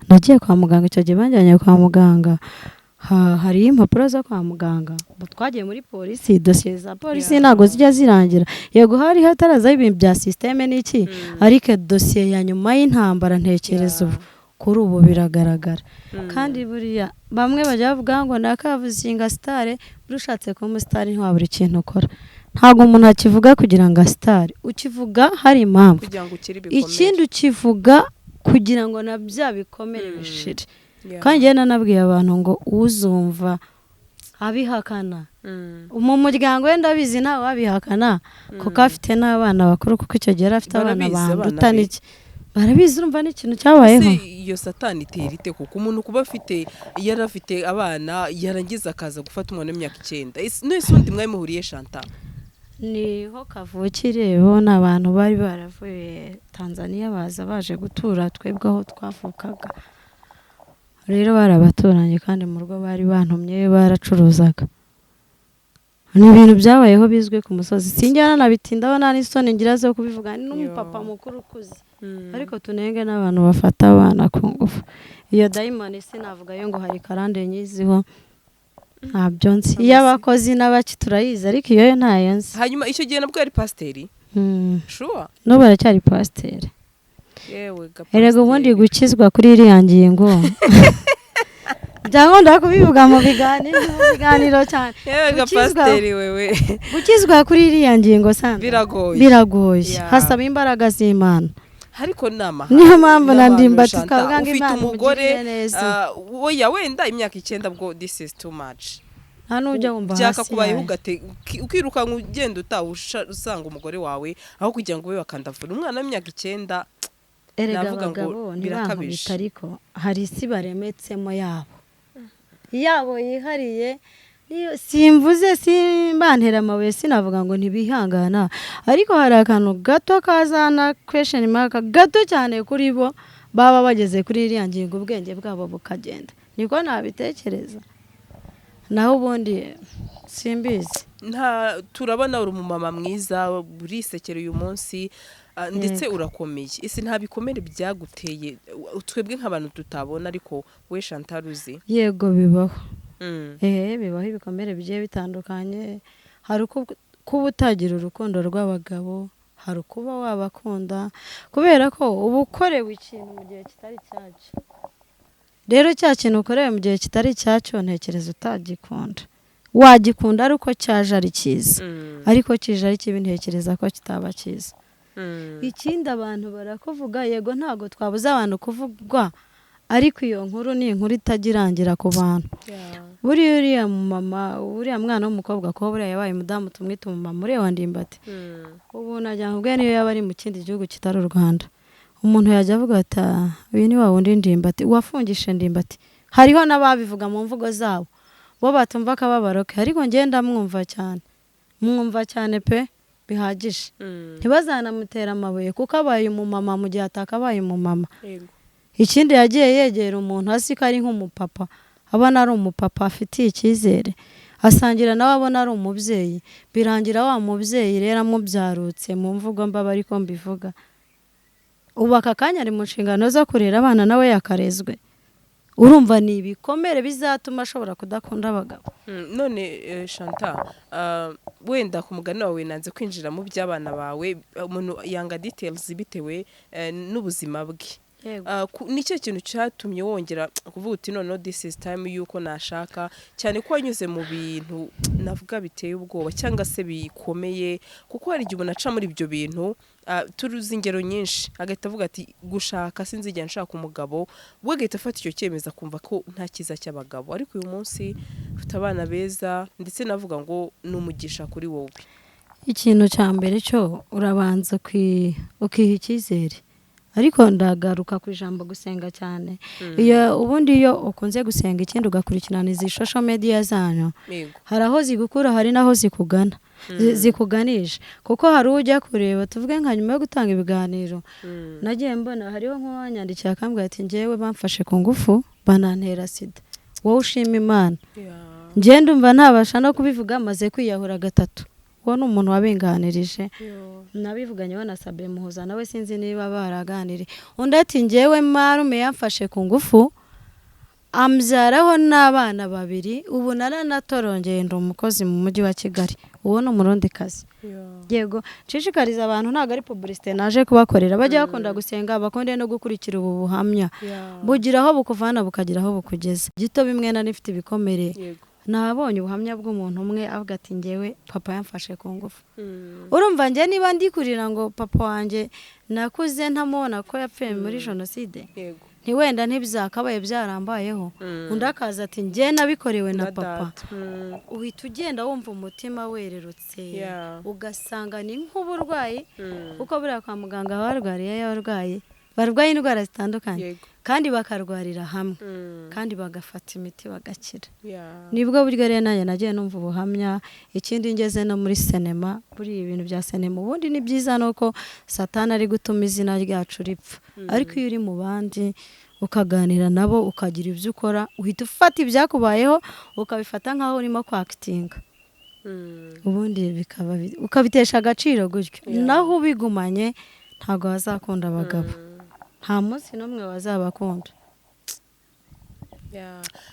Nagiye kwa muganga, icyo gihe banjyanye kwa muganga, hariyo impapuro zo kwa muganga. Ubu twagiye muri polisi, dosiye za polisi ntabwo zijya zirangira. Yego, hari hatarazaho ibintu bya système n'iki, ariko dosiye ya nyuma y'intambara ntekereza ubu kuri ubu biragaragara. Kandi buriya bamwe bajya bavuga ngo nakavuzinga star, buriya ushatse kuba umusitari ntiwabura ikintu ukora. Ntabwo umuntu akivuga kugira ngo asitare, ukivuga hari impamvu. Kugira ngo ukire ibikomere. Ikindi, ukivuga kugira ngo na bya bikomere bishire. Kandi njyewe nanabwiye abantu ngo uzumva abihakana mu muryango we, ndabizi ntawe wabihakana kuko afite n'abana bakuru, kuko icyo gihe yari afite abana Barabizi abana banduta be. n'iki, barabizi, urumva ni ikintu cyabayeho. Ese iyo satani itera ite kuko umuntu kuba afite, yari afite abana, yarangiza akaza gufata umwana w'imyaka 9? Nese undi mwari muhuriye, Chantal? Niho kavukire, bo ni abantu bari baravuye Tanzania baza baje gutura twebwe aho twavukaga. Rero bari abaturanyi, kandi mu rugo bari bantumye, baracuruzaga. Ni ibintu byabayeho bizwi ku musozi, sinjyana nabitindaho, nta n'isoni ngira zo kubivuga, ni n'umupapa mukuru ukuze. Ariko tunenge n'abantu bafata abana ku ngufu, iyo dayimoni sinavuga yo ngo hari karande nyiziho, ntabyo nzi. Iyo abakozi n'abaki turayizi, ariko iyo yo ntayo nzi. Hanyuma icyo gihe nabwo yari pasiteri? Sure? N'ubu aracyari pasiteri. Yewe ga Erega ubundi pasiteri. gukizwa kuri iriya ngingo byakunda kubivuga mu biganiro cyane. Yewe ga pasiteri wewe. Gukizwa kuri iriya ngingo Sandra, Biragoye. biragoye. Hasaba imbaraga z'Imana. Ariko nama Niyo mpamvu na n'abantu, Ndimbati Chantal, twavuga ngo ufite Imana umugore, imugirire neza. Oya, wenda imyaka 9 bwo this is too much. Nta n'ujya wumva hasi Byakakubayeho yayo. Ukirukanka ugenda utaha usanga umugore wawe, aho kugira ngo ube wakandavura umwana w'imyaka 9. Erega Navuga ngo abagabo birakabije. ntibankubita, ariko hari isi baremetsemo yabo yabo yihariye. Niyo simvuze, simbantera amabuye, sinavuga ngo ntibihangana, ariko hari akantu gato kazana question mark gato cyane kuri bo, baba bageze kuri iriya ngingo ubwenge bwabo bukagenda, niko nabitekereza. Naho ubundi simbizi. Nta, turabona uri umumama mwiza, urisekera uyu munsi, ndetse urakomeye. Ese nta bikomere byaguteye, twebwe nk'abantu tutabona, ariko we Chantal uzi? Yego, bibaho. Ehe, bibaho, ibikomere bigiye bitandukanye. Hari kuba utagira urukundo rw'abagabo, hari ukuba wabakunda, kubera ko uba ukorewe ikintu mu gihe kitari cyacyo. Rero cya kintu ukorewe mu gihe kitari icyacyo, ntekereza utagikunda. Wagikunda ari uko cyaje ari cyiza, ariko kije ari kibi ntekereza ko kitaba cyiza. Ikindi, abantu barakuvuga. Yego, ntabwo twabuze abantu kuvugwa, ariko iyo nkuru ni inkuru itajya irangira ku bantu. Buriya uriya mama, uriya mwana w'umukobwa, kuba buriya yabaye umudamu, tumwite umumama, uriya wa Ndimbati, ubu nagira ngo ubwe niyo yaba ari mu kindi gihugu kitari u Rwanda, umuntu yajya avuga ati: "Ah, uyu ni wa wundi Ndimbati wafungishe Ndimbati." Hariho n'ababivuga mu mvugo zabo, bo batumva akababaro ke, ariko ngenda mwumva cyane, mwumva cyane pe, bihagije. Ntibazanamutera amabuye kuko abaye umumama mu gihe atakabaye umumama. Ikindi, yagiye yegera umuntu azi ko ari nk'umupapa, abona ari umupapa afitiye icyizere, asangira nawe abona ari umubyeyi, birangira wa mubyeyi rero amubyarutse mu mvugo mbaba, ariko mbivuga ubu aka kanya ari mu nshingano zo kurera abana, nawe yakarezwe. Urumva ni ibikomere bizatuma ashobora kudakunda abagabo. None Shanta, wenda ku mugani wawe nanze kwinjira mu by'abana bawe, umuntu yanga details bitewe n'ubuzima bwe. Ni cyo kintu cyatumye wongera kuvuga uti: "Noneho this is time yuko nashaka," cyane ko wanyuze mu bintu navuga biteye ubwoba cyangwa se bikomeye, kuko hari igihe umuntu aca muri ibyo bintu, turuzi ingero nyinshi, agahita avuga ati: "Gushaka sinzigera nshaka umugabo," we agahita afata icyo cyemezo, akumva ko nta cyiza cy'abagabo. Ariko uyu munsi ufite abana beza, ndetse navuga ngo ni umugisha kuri wowe. Ikintu cya mbere cyo urabanza ukiha icyizere, ariko ndagaruka ku ijambo gusenga cyane. Iyo ubundi iyo ukunze gusenga, ikindi ugakurikirana izi social media zanyu, hari aho zigukura, hari n'aho zikugana, zikuganisha, kuko hari ujya kureba, tuvuge nka nyuma yo gutanga ibiganiro nagiye mbona hariho nk'uwanyandikiye akambwira ati: "Njyewe bamfashe ku ngufu, banantera sida, wowe ushima Imana." Njye ndumva ntabasha no kubivuga, maze kwiyahura gatatu. Uwo ni umuntu wabinganirije, nabivuganyeho na Sabe Muhuza, nawe sinzi niba baraganiriye. Undi ati: "Njyewe marume yamfashe ku ngufu, ambyaraho n'abana babiri, ubu naranatorongeye, ndi umukozi mu mujyi wa Kigali." Uwo ni Umurundikazi. Yego, nshishikariza abantu, ntabwo ari publicité naje kubakorera, bajya bakunda gusenga, bakunde no gukurikira ubu buhamya, bugira aho bukuvana, bukagira aho bukugeza. Gito bimwe nari mfite ibikomere. Nabonye ubuhamya bw'umuntu umwe avuga ati: "Ngewe papa yamfashe ku ngufu." Urumva njye niba ndi kurira ngo papa wanjye nakuze ntamubona ko yapfuye muri jenoside, ntiwenda ntibyakabaye byarambayeho. Undi akaza ati: "Njye nabikorewe na papa." Data. Uhita ugenda wumva umutima wererutse, ugasanga ni nk'uburwayi, kuko buriya kwa muganga barwariyeyo abarwayi barwaye indwara zitandukanye, kandi bakarwarira hamwe, kandi bagafata imiti bagakira. Nibwo buryo rero nanjye nagiye numva ubuhamya. Ikindi, ngeze no muri sinema, buriya ibintu bya sinema ubundi ni byiza, ni uko Satani ari gutuma izina ryacu ripfa, ariko iyo uri mu bandi ukaganira nabo, ukagira ibyo ukora, uhita ufata ibyakubayeho ukabifata nk'aho urimo kwactinga, ubundi bikaba ukabitesha agaciro gutyo. Naho ubigumanye ntabwo bazakunda abagabo, nta munsi n'umwe bazabakunda.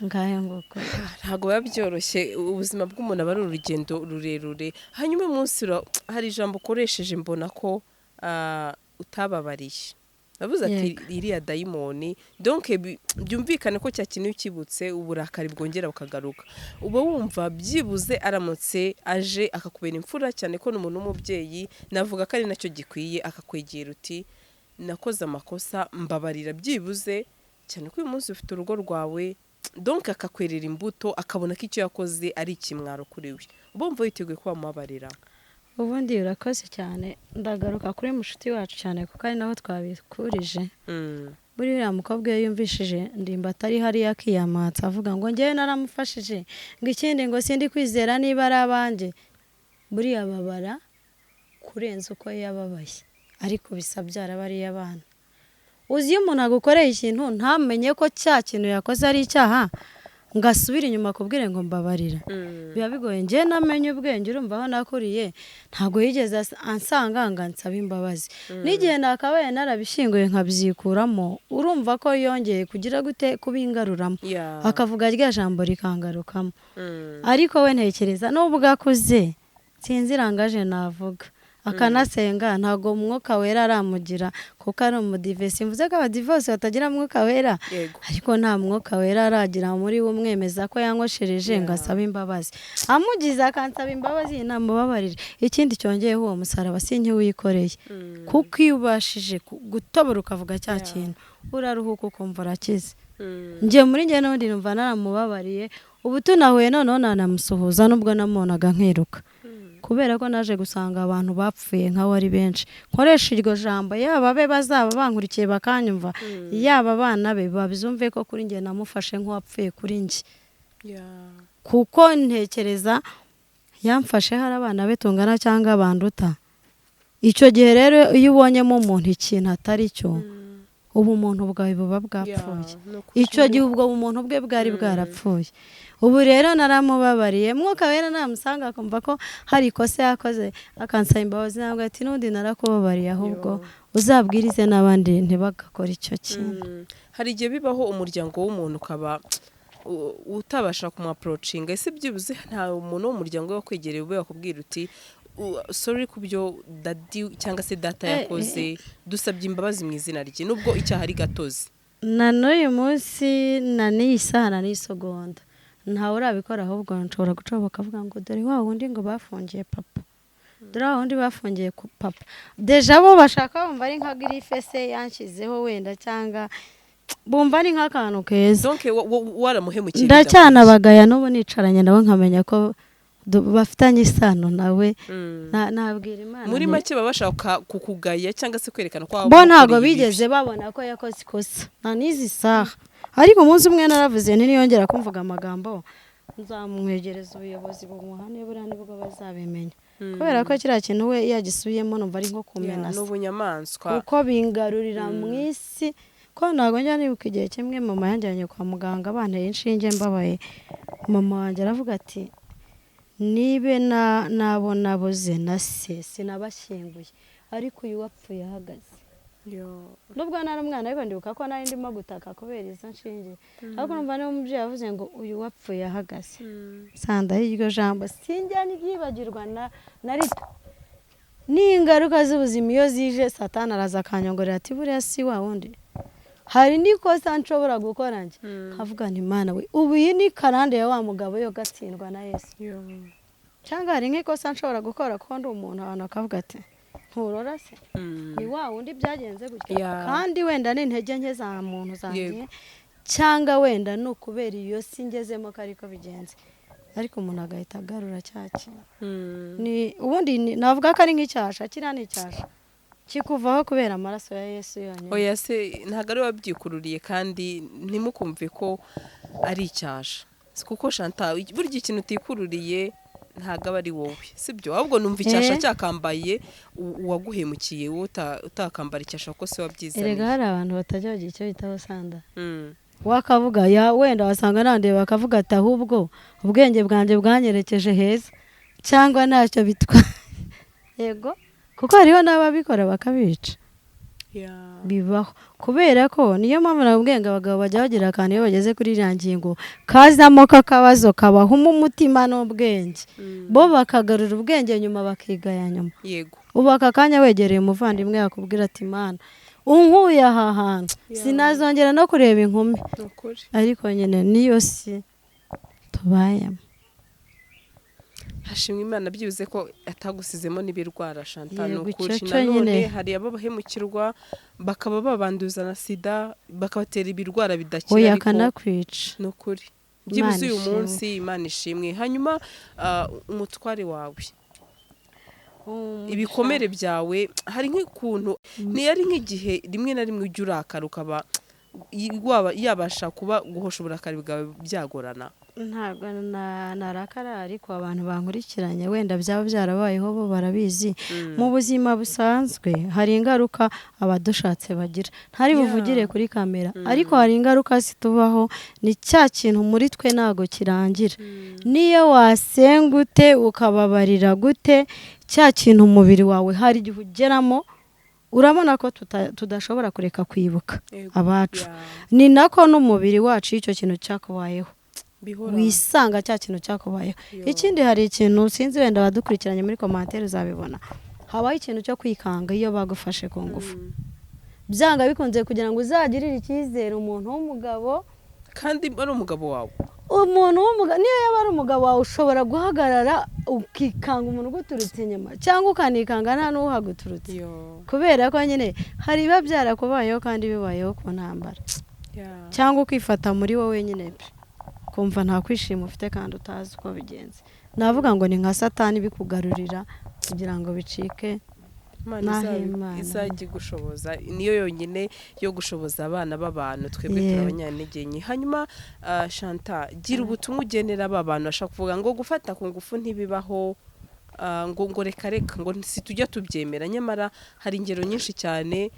Ngahe nguko. Ntabwo biba byoroshye, ubuzima bw'umuntu aba ari urugendo rurerure. Hanyuma umunsi hari ijambo ukoresheje, mbona ko utababariye. Navuze ati iriya dayimoni, donc byumvikane ko cya kintu iyo ukibutse uburakari bwongera bukagaruka. Uba wumva byibuze aramutse aje akakubera imfura, cyane ko ni umuntu w'umubyeyi, navuga ko ari nacyo gikwiye, akakwegera uti: "Nakoze amakosa, mbabarira," byibuze, cyane ko uyu munsi ufite urugo rwawe, donc akakwerera imbuto, akabona ko icyo yakoze ari ikimwaro kuri we, uba wumva witeguye ko wamubabarira? Ubundi urakoze cyane. Ndagaruka kuri mushuti wacu cyane kuko ari naho twabikurije. Buriya uriya mukobwa iyo yumvishije Ndimba atari hariya akiyamatsa, avuga ngo: "Ngewe naramufashije," ngo ikindi ngo: "Sindi kwizera niba ari abanjye," buriya babara kurenza uko yababaye, ariko bisa byarabariye abana. Uzi iyo umuntu agukoreye ikintu ntamenye ko cya kintu yakoze ari icyaha, ngo asubire inyuma akubwire ngo mbabarira, biba bigoye. Njye namenye ubwenge, urumva aho nakuriye ntabwo yigeze ansanga ngo ansabe imbabazi, n'igihe nakabaye narabishyinguye nkabyikuramo, urumva ko yongeye kugira gute kubingaruramo, akavuga rya jambo rikangarukamo. Ariko we ntekereza nubwo akuze, sinzi irangaje navuga. Akanasenga, ntabwo Umwuka Wera aramugira, kuko ari umudive. Simvuze ko abadive bose batagira Mwuka Wera, ariko nta Mwuka Wera aragira muri we umwemeza ko yankoshereje ngo asabe imbabazi. Amugize akansaba imbabazi, namubabarire. Ikindi cyongeyeho, uwo musaraba sinkiwikoreye, kuko iyo ubashije gutobora ukavuga cya kintu, uraruhuka, ukumva urakize. Njye muri njye n'ubundi numva naramubabariye. Ubu tunahuye noneho nanamusuhuza, nubwo namubonaga nkiruka, kubera ko naje gusanga abantu bapfuye nkawe ari benshi. Nkoresha iryo jambo, yaba abe bazaba bankurikiye bakanyumva, yaba abana be babyumve ko kuri njye namufashe nk'uwapfuye kuri njye, kuko ntekereza yamfashe hari abana be tungana cyangwa banduta. Icyo gihe rero, iyo ubonyemo umuntu ikintu atari cyo, ubumuntu bwawe buba bwapfuye. Ni ukuri. Icyo gihe ubwo bumuntu bwe bwari bwarapfuye. Ubu rero naramubabariye. Mwuka Wera namusanga akumva ko hari ikosa yakoze, akansaba imbabazi, ntabwo ati n'undi narakubabariye, ahubwo uzabwirize n'abandi ntibagakore icyo kintu. Hari igihe bibaho umuryango w'umuntu ukaba utabasha kumwapproachinga. Ese byibuze nta muntu wo mu muryango we wakwegereye ube wakubwira uti: "Sorry ku byo daddy cyangwa se data yakoze, dusabye imbabazi mu izina rye," nubwo icyaha ari gatozi? Na n'uyu munsi, na n'iyi saha, na n'iyi segonda, ntawe urabikora. Ahubwo nshobora gucaho bakavuga ngo dore wa wundi ngo bafungiye papa, dore wa wundi bafungiye ku papa. Déjà bo bashaka bumva ari nka griffe se yanshyizeho wenda, cyangwa bumva ari nk'akantu keza. Donc waramuhemukiye. Ndacyanabagaya n'ubu nicaranye nabo, nkamenya ko bafitanye isano nawe. Nabwira Imana Muri make baba bashaka kukugaya cyangwa se kwerekana ko bo ntabwo wamukoreye ibibi. bigeze babona ko yakoze ikosa nta n'izi saha. Ariko umunsi umwe naravuze nti niyongera kumvuga amagambo, nzamwegereza ubuyobozi bumuhane. Buriya nibwo bazabimenya, kubera ko kiriya kintu we iyo agisubiyemo numva ari nko Yeah, kumenasa. Ni ubunyamaswa. Kuko bingarurira mu isi ko ntabwo njya nibuka igihe kimwe mama yanjyanye kwa muganga, banteye inshinge mbabaye. Mama wanjye aravuga ati nibe nabo nabuze na se sinabashyinguye, ariko uyu wapfuye ahagaze. Yo. Nubwo nari umwana, ariko ndibuka ko nari ndimo gutaka kubera izo nshinge, ariko numva niba umubyeyi yavuze ngo uyu wapfuye ahagaze, sandaho iryo jambo sinjya ryibagirwa na rito. N'ingaruka z'ubuzima iyo zije, Satani araza akanyongorera ati buriya si wa wundi. Hari n'ikosa nshobora gukora njye nkavuga nti Imana we, ubu iyi ni karande ya wa mugabo yo gatsindwa na Yesu. Yo. Cyangwa hari nk'ikosa nshobora gukora ko ndi umuntu, abantu bakavuga ati nturora se, ni wa wundi byagenze gutya, kandi wenda ni intege nke za muntu zanjye, cyangwa wenda ni ukubera iyo si ngezemo ko ariko bigenze, ariko umuntu agahita agarura cya kintu. Ni ubundi navuga ko ari nk'icyasha. Kiriya ni icyasha kikuvaho kubera amaraso ya Yesu yonyine. Oya se, ntabwo ari wabyikururiye, kandi ntimukumve ko ari icyasha. Si kuko Chantal, burya ikintu utikururiye ntabwo aba ari wowe, sibyo? Ahubwo numva icyasha cyakambaye uwaguhemukiye, wowe utakambara icyasha kuko se wabyizaniye. Erega hari abantu batajya bagira icyo bitaho, sanda wakavuga ya wenda wasanga nandeba bakavuga ati ahubwo ubwenge bwanjye bwanyerekeje heza, cyangwa ntacyo bitwaye. Yego, kuko hariho n'ababikora bakabica. Bibaho, kubera ko niyo mpamvu nakubwiye ngo abagabo bajya bagira akantu iyo bageze kuri iriya ngingo kazamo k'akabazo kabahuma umutima n'ubwenge, bo bakagarura ubwenge nyuma, bakigaya nyuma. Ubu aka kanya wegereye umuvandimwe yakubwira ati Mana unkuye aha hantu, sinazongera no kureba inkumi. Ni ukuri. Ariko nyine niyo si tubayemo. Hashimwe Imana byibuze ko atagusizemo n'ibirwara, Chantal, ni Yego, ukuri. icyo cyo Nanone nyine. hari ababahemukirwa bakaba babanduza na sida, bakabatera ibirwara bidakira, Oya, ariko akanakwica. Ni ukuri, byibuze Imana uyu ishimwe. munsi Imana ishimwe. Hanyuma umutware wawe, ibikomere byawe, hari nk'ukuntu ntiyari nk'igihe rimwe na rimwe ujya urakara, ukaba waba yabasha kuba guhosha uburakari bwawe byagorana? Ntabwo narakara, ariko abantu bankurikiranye wenda byaba byarabayeho bo barabizi. Mu buzima busanzwe hari ingaruka abadushatse bagira, ntari buvugire kuri kamera, ariko hari ingaruka zitubaho. Ni cya kintu muri twe ntabwo kirangira, niyo wasenga ute, ukababarira gute, cya kintu umubiri wawe hari igihe ugeramo urabona ko tudashobora kureka kwibuka abacu. Ni nako n'umubiri wacu iyo icyo kintu cyakubayeho Bihora. wisanga cya kintu cyakubayeho. Yo. Ikindi, hari ikintu sinzi, wenda abadukurikiranye muri commentaire uzabibona. Habaho ikintu cyo kwikanga iyo bagufashe ku ngufu. Byanga bikunze, kugira ngo uzagirire icyizere umuntu w'umugabo kandi ari umugabo wawe. Umuntu w'umugabo, niyo yaba ari umugabo wawe, ushobora guhagarara ukikanga umuntu uguturutse inyuma, cyangwa ukanikanga nta n'uhaguturutse, kubera ko nyine hari ibiba byarakubayeho kandi bibayeho ku ntambara, cyangwa ukifata muri wowe nyine pe, kumva nta kwishima ufite kandi utazi uko bigenze. Navuga ngo ni nka Satani bikugarurira kugira ngo bicike. Imana Naho Imana. izajya igushoboza, niyo yonyine yo gushoboza abana b'abantu, twebwe turi abanyantege nke. Hanyuma Shanta, gira ubutumwa ugenera aba bantu bashaka kuvuga ngo gufata ku ngufu ntibibaho, ngo reka reka, ngo si tujya tubyemera, nyamara hari ingero nyinshi cyane,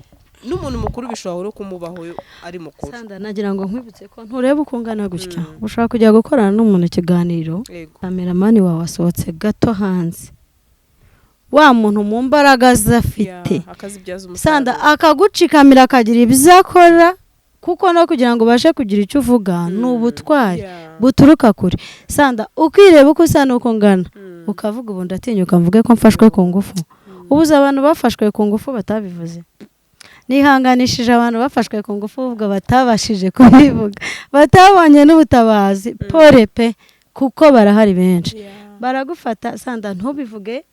n'umuntu mukuru bishobora no kumubaho ari mukuru. Sanda, nagira ngo nkwibutse ko nturebe uko ungana gutya, ushobora kujya gukorana n'umuntu ikiganiro, cameraman wawe asohotse gato hanze, wa muntu mu mbaraga ze afite Yeah, akazibyaza Sanda, umusaruro. akagucikamira, akagira ibyo akora, kuko no kugira ngo ubashe kugira icyo uvuga ni ubutwari buturuka kure. Sanda, ukireba uko usa n'uko ungana, ukavuga ubu ndatinyuka mvuge ko mfashwe ku ngufu? Ubuze abantu bafashwe ku ngufu batabivuze. Nihanganishije abantu bafashwe ku ngufu ubwo batabashije kubivuga, batabonye n'ubutabazi, pole pe, kuko barahari benshi. Baragufata Sanda ntubivuge,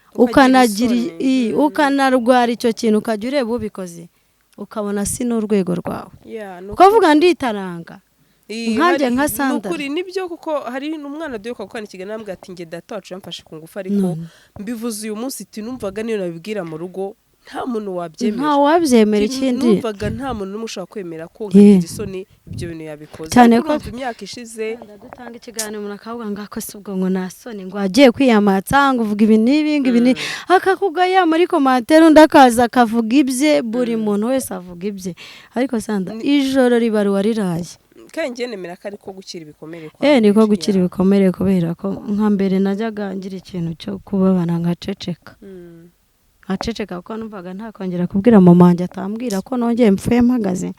Ukagira ukanagira isoni. Ukanarwara icyo kintu, ukajya ureba ubikoze ukabona si n'urwego rwawe, Yeah, ni ukavuga nditaranga nkanjye nka ni Sandra. ukuri nibyo, kuko hari n'umwana duheruka gukorana ikiganiro arambwira ati: "Njye data wacu yamfashe ku ngufu, ariko mbivuze uyu munsi," ati: "Numvaga niyo nabibwira mu rugo nta muntu wabyemera." Nta wabyemera. Ati, Ikindi "Numvaga nta muntu n'umwe ushobora kwemera ko nkagira isoni ibyo bintu yabikoze." Cyane Ariko ko- urumva imyaka ishize. Dutanga ikiganiro, umuntu akavuga ngo ako si ubwo, ngo nta soni, ngo agiye kwiyamatsa, ngo uvuga ibi n'ibi, ngo ibi n'ibi, akakugaya muri commentaire, undi akaza akavuga ibye, buri muntu wese avuga ibye. Ariko Sanda, ijoro ribaruwa riraye. Kandi njye nemera ko ariko gukira ibikomere kwa Niko mbere. gukira ibikomere, kubera ko nka mbere najyaga ngira ikintu cyo kubabara ngaceceka, nkaceceka kuko numvaga ntakongera kubwira mama wanjye atambwira ko nongeye mpfuye mpagaze,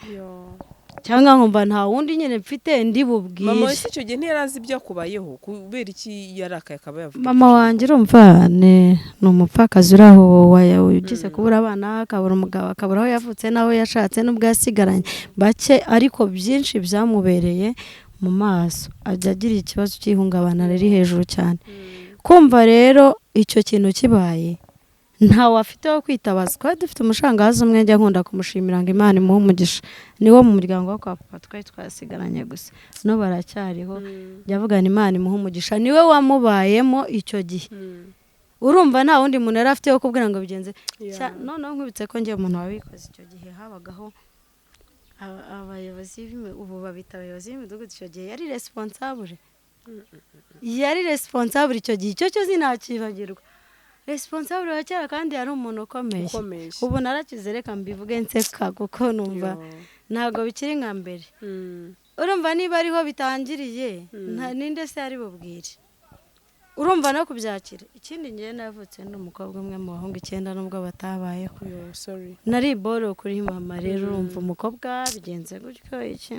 cyangwa nkumva nta wundi nyine mfite ndi bubwire. Mama wese icyo gihe ntiyari azi ibyo akubayeho? Kubera iki yarakaye akaba yavuga Mama iryo wanjye, urumva, ni umupfakazi uri aho ugize kubura abana, akabura umugabo, akabura aho yavutse n'aho yashatse n'ubwo yasigaranye bake, ariko byinshi byamubereye mu maso, ajya agira ikibazo cy'ihungabana riri hejuru cyane. Kumva rero icyo kintu kibaye, ntawe afite wo kwitabaza. Twari dufite umushangazi umwe njya nkunda kumushimira ngo Imana imuhe umugisha, niwo mu muryango wo kwa papa twari twasigaranye gusa, no baracyariho. Njya avuga ngo Imana imuhe umugisha, niwe wamubayemo icyo gihe. Urumva nta wundi muntu yari afite wo kubwira ngo bigenze. Noneho nkubitse ko njye umuntu wabikoze icyo gihe, habagaho abayobozi ubu babita abayobozi b'imidugudu, icyo gihe yari responsable, yari responsable icyo gihe, icyo cyo sinakibagirwa, responsable wa kera, kandi yari umuntu ukomeye. Ukomeye. Ubu narakize, reka mbivuge nseka, kuko numva ntabwo bikiri nka mbere. Urumva niba ariho bitangiriye, ninde se ari bubwire? Urumva no kubyakira. Ikindi, ngewe navutse ndi umukobwa umwe mu bahungu 9, nubwo batabayeho. Yo, sorry. Nari boro kuri mama. Rero urumva umukobwa bigenze gutyo iki,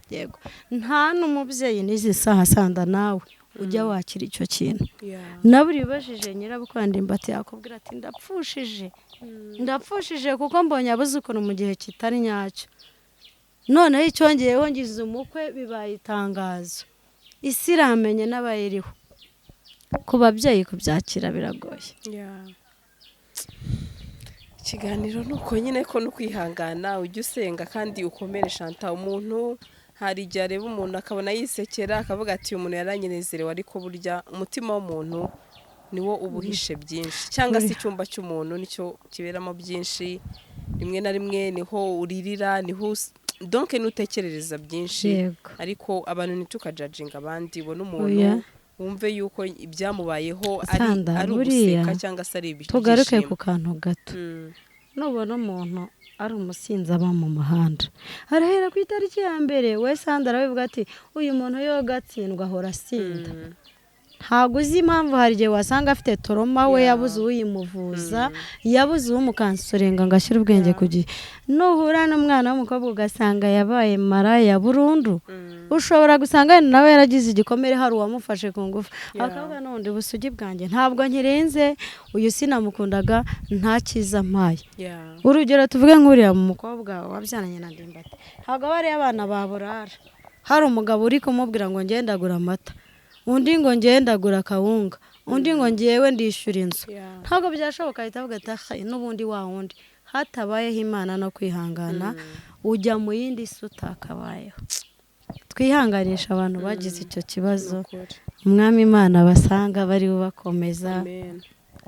yego, nta n'umubyeyi n'izi saha, Sanda, nawe ujya wakira icyo kintu. Nawe ubajije nyirabukwe ndimbati yakubwira ati: "Ndapfushije, ndapfushije kuko mbonye abuzukuru mu gihe kitari nyacyo." Noneho icyongeyeho, ngize umukwe, bibaye itangazo, isi iramenye n'abayiriho. Ku babyeyi kubyakira biragoye. Ikiganiro ni uko nyine, ko no kwihangana, ujya usenga kandi ukomere. Shanta, umuntu hari igihe areba umuntu akabona yisekera, akavuga ati: "Uyu muntu yaranyenezerewe," ariko burya umutima w'umuntu niwo uba uhishe byinshi, cyangwa se icyumba cy'umuntu nicyo kiberamo byinshi. Rimwe na rimwe niho uririra, niho donc nutekerereza byinshi. Ariko abantu ntitukajajinga abandi. Ubona umuntu wumve yuko ibyamubayeho ari Sanda, ari buriya uguseka cyangwa se ari tugaruke ibyishimo. ku kantu gato. Nubona umuntu ari umusinzi aba mu muhanda, arahera ku itariki ya mbere, we Sanda arabivuga ati: "Uyu muntu yoga atsindwa, ahora asinda." Ntabwo uzi impamvu, hari igihe wasanga afite trauma we, yabuze uyimuvuza, yabuze uwumucounselinga ngo ashyire ubwenge ku gihe. Nuhura n'umwana w'umukobwa ugasanga yabaye maraya burundu, ushobora gusanga wenda nawe yaragize igikomere, hari uwamufashe ku ngufu, akavuga: "N'ubundi busugi bwanjye ntabwo nkirenze, uyu sinamukundaga, nta cyiza mpaye." Urugero, tuvuge nk'uriya mukobwa wabyaranye na Ndimbati, ntabwo aba ari abana baburara, hari umugabo uri kumubwira ngo ngendagura amata, undi ngo ngendagura akawunga, undi ngo ngewe ndishyura inzu. Ntabwo byashoboka, ahita avuga ati: "Ah, n'ubundi wa wundi." Hatabayeho Imana no kwihangana, ujya mu yindi si utakabayeho. Twihanganisha abantu bagize icyo kibazo. Ukuri. Umwami Imana basanga bari bubakomeza, Amen.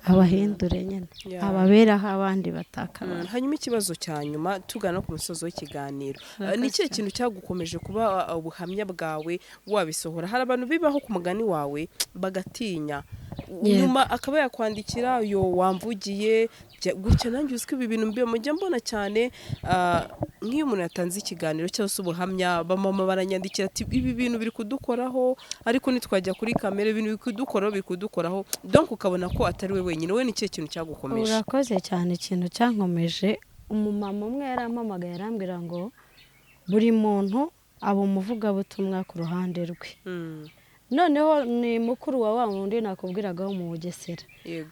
abahindure nyine, ababeraho abandi batakabaye. Hanyuma ikibazo cya nyuma, tugana no ku musozo w'ikiganiro. Ni ikihe kintu cyagukomeje kuba ubuhamya bwawe wabisohora? Hari abantu bibaho ku mugani wawe bagatinya, nyuma akaba yakwandikira: "Yo, wamvugiye gutya, nanjye uzi ko ibi bintu mbi mujya mbona cyane." Nk'iyo umuntu yatanze ikiganiro cyangwa se ubuhamya, abamama baranyandikira ati: "Ibi bintu biri kudukoraho, ariko ntitwajya kuri kamera, ibintu biri kudukoraho, biri kudukoraho." Donc ukabona ko atari we wenyine. We ni ikihe kintu cyagukomeje? Urakoze cyane. Ikintu cyankomeje, umumama umwe yarampamagaye, arambwira ngo buri muntu aba umuvugabutumwa ku ruhande rwe. Noneho ni mukuru wa wa wundi nakubwiragaho mu Bugesera.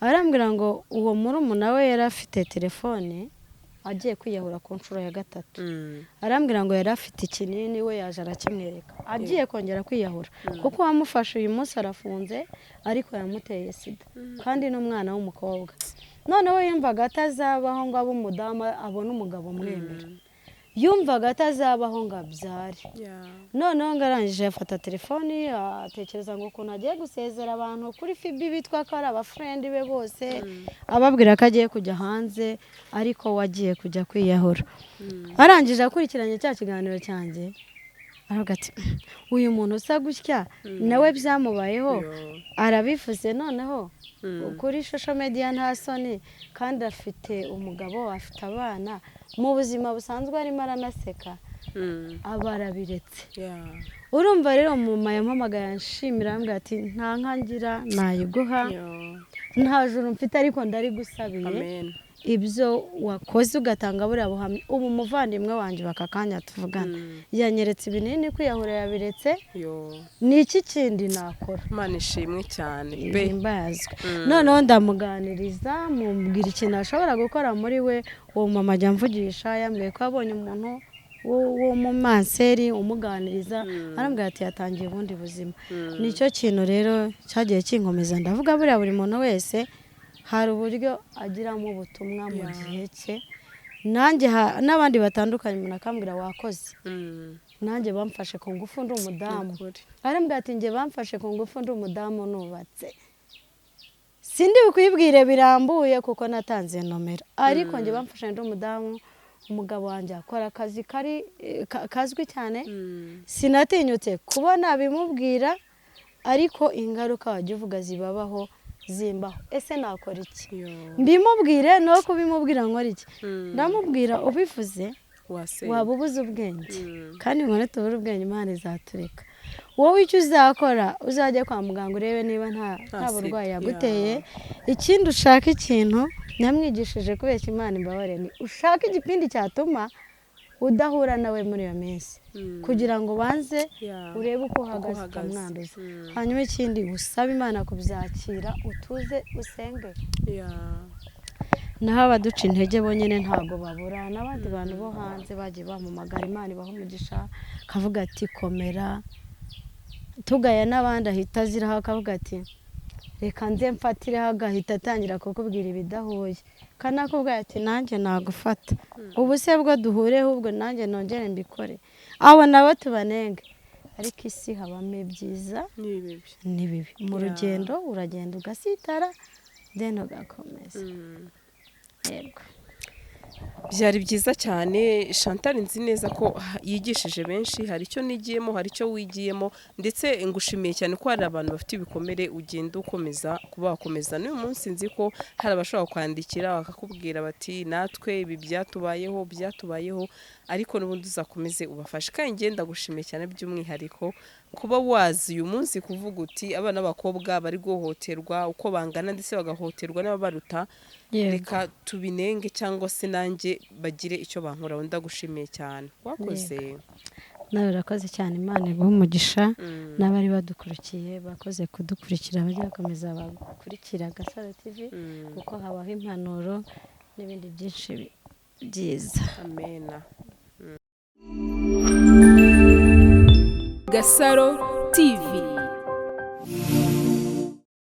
Arambwira ngo uwo murumuna we yari afite telefone agiye kwiyahura ku nshuro ya gatatu. Arambwira ngo yari afite ikinini, we yaje arakimwereka agiye kongera kwiyahura, kuko uwamufashe uyu munsi arafunze, ariko yamuteye sida kandi n'umwana w'umukobwa. Noneho yumvaga atazabaho ngo abe umudamu abone umugabo umwemera, yumvaga atazabaho ngo abyare. Noneho ngo arangije afata telefoni, atekereza ngo ukuntu agiye gusezera abantu kuri FB bitwa ko ari abafriend be bose, ababwira ko agiye kujya hanze, ariko we agiye kujya kwiyahura. Arangije akurikiranye cya kiganiro cyanjye, aravuga ati: "Uyu muntu usa gutya nawe byamubayeho, arabivuze, noneho kuri social media, nta soni, kandi afite umugabo, afite abana, mu buzima busanzwe arimo aranaseka." Aba arabiretse. Urumva rero, mama yampamagaye anshimira, arambwira ati: "Nta nka ngira nayiguha, nta juru mfite, ariko ndarigusabiye." Amen. Ibyo wakoze ugatanga buriya buhamya, ubu umuvandimwe wanjye baka kanya tuvugana yanyeretse ibinini, kwiyahura yabiretse. Yo. Ni iki kindi nakora? Imana ishimwe cyane pe. Himbazwe. Noneho ndamuganiriza, mubwira ikintu ashobora gukora muri we. Uwo mama ajya amvugisha, yambwiye ko abonye umuntu w'umumanseri umuganiriza, arambwira ati yatangiye ubundi buzima. Nicyo kintu rero cyagiye kinkomeza. Ndavuga buriya buri muntu wese hari uburyo agiramo ubutumwa mu gihe cye. Nanjye n'abandi batandukanye, umuntu akambwira: "Wakoze." Nanjye bamfashe ku ngufu ndi umudamu. Ukuri. Arambwira ati: "Njye bamfashe ku ngufu ndi umudamu nubatse." Sindi bukwibwire birambuye kuko natanze nomero, ariko njye bamfashe ndi umudamu, umugabo wanjye akora akazi kari kazwi cyane. Sinatinyutse kubona bimubwira, ariko ingaruka wajya uvuga zibabaho, zimbaho. Ese nakora iki? Yo. Mbimubwire no kubimubwira nkora iki? Ndamubwira ubivuze Wasenga. waba ubuze ubwenge, kandi ngo nitubure ubwenge Imana izatureka. Wowe icyo uzakora, uzajya kwa muganga urebe niba nta burwayi sida. yaguteye. Ikindi, ushaka ikintu nyamwigishije kubeshya, Imana imbabare, ni ushaka igipindi cyatuma udahura nawe muri iyo minsi, kugira ngo ubanze urebe uko uhagaze, uhagaze. utamwanduza. Hanyuma ikindi, usabe Imana kubyakira, utuze, usenge. Naho abaduca intege bonyine ntabwo babura, n'abandi bantu bo hanze bagiye bampamagara, Imana ibaha umugisha, akavuga ati: "Komera." Tugaya n'abandi ahita aziraho, akavuga ati: "Reka nze mfatireho," agahita atangira kukubwira ibidahuye, kanakubwira ati: "Nanjye nagufata, ubu se bwo duhureho, ubwo nanjye nongere mbikore." Abo nabo tubanenge, ariko isi habamo ibyiza Ni ibibi. ni bibi. Mu rugendo uragenda ugasitara, then ugakomeza. Yego. Byari byiza cyane, Chantal. Nzi neza ko yigishije benshi. Hari icyo nigiyemo, hari icyo wigiyemo, ndetse ngushimiye cyane ko hari abantu bafite ibikomere ugenda ukomeza kubakomeza. N'uyu munsi nzi ko hari abashobora kwandikira bakakubwira bati: "Natwe ibi byatubayeho, byatubayeho," ariko n'ubundi uzakomeze ubafashe. Kandi ngenda ndagushimiye cyane by'umwihariko. Kuba wazi uyu munsi kuvuga uti abana b'abakobwa bari guhohoterwa uko bangana, ndetse bagahohoterwa n'ababaruta, reka tubinenge cyangwa se nanjye bagire icyo bankoraho. Ndagushimiye cyane, wakoze. Nawe urakoze cyane, Imana iguhe umugisha. N'abari badukurikiye bakoze kudukurikira, bajya bakomeza bakurikira Gasaro TV, kuko habaho impanuro n'ibindi byinshi byiza. Amena. Gasaro TV.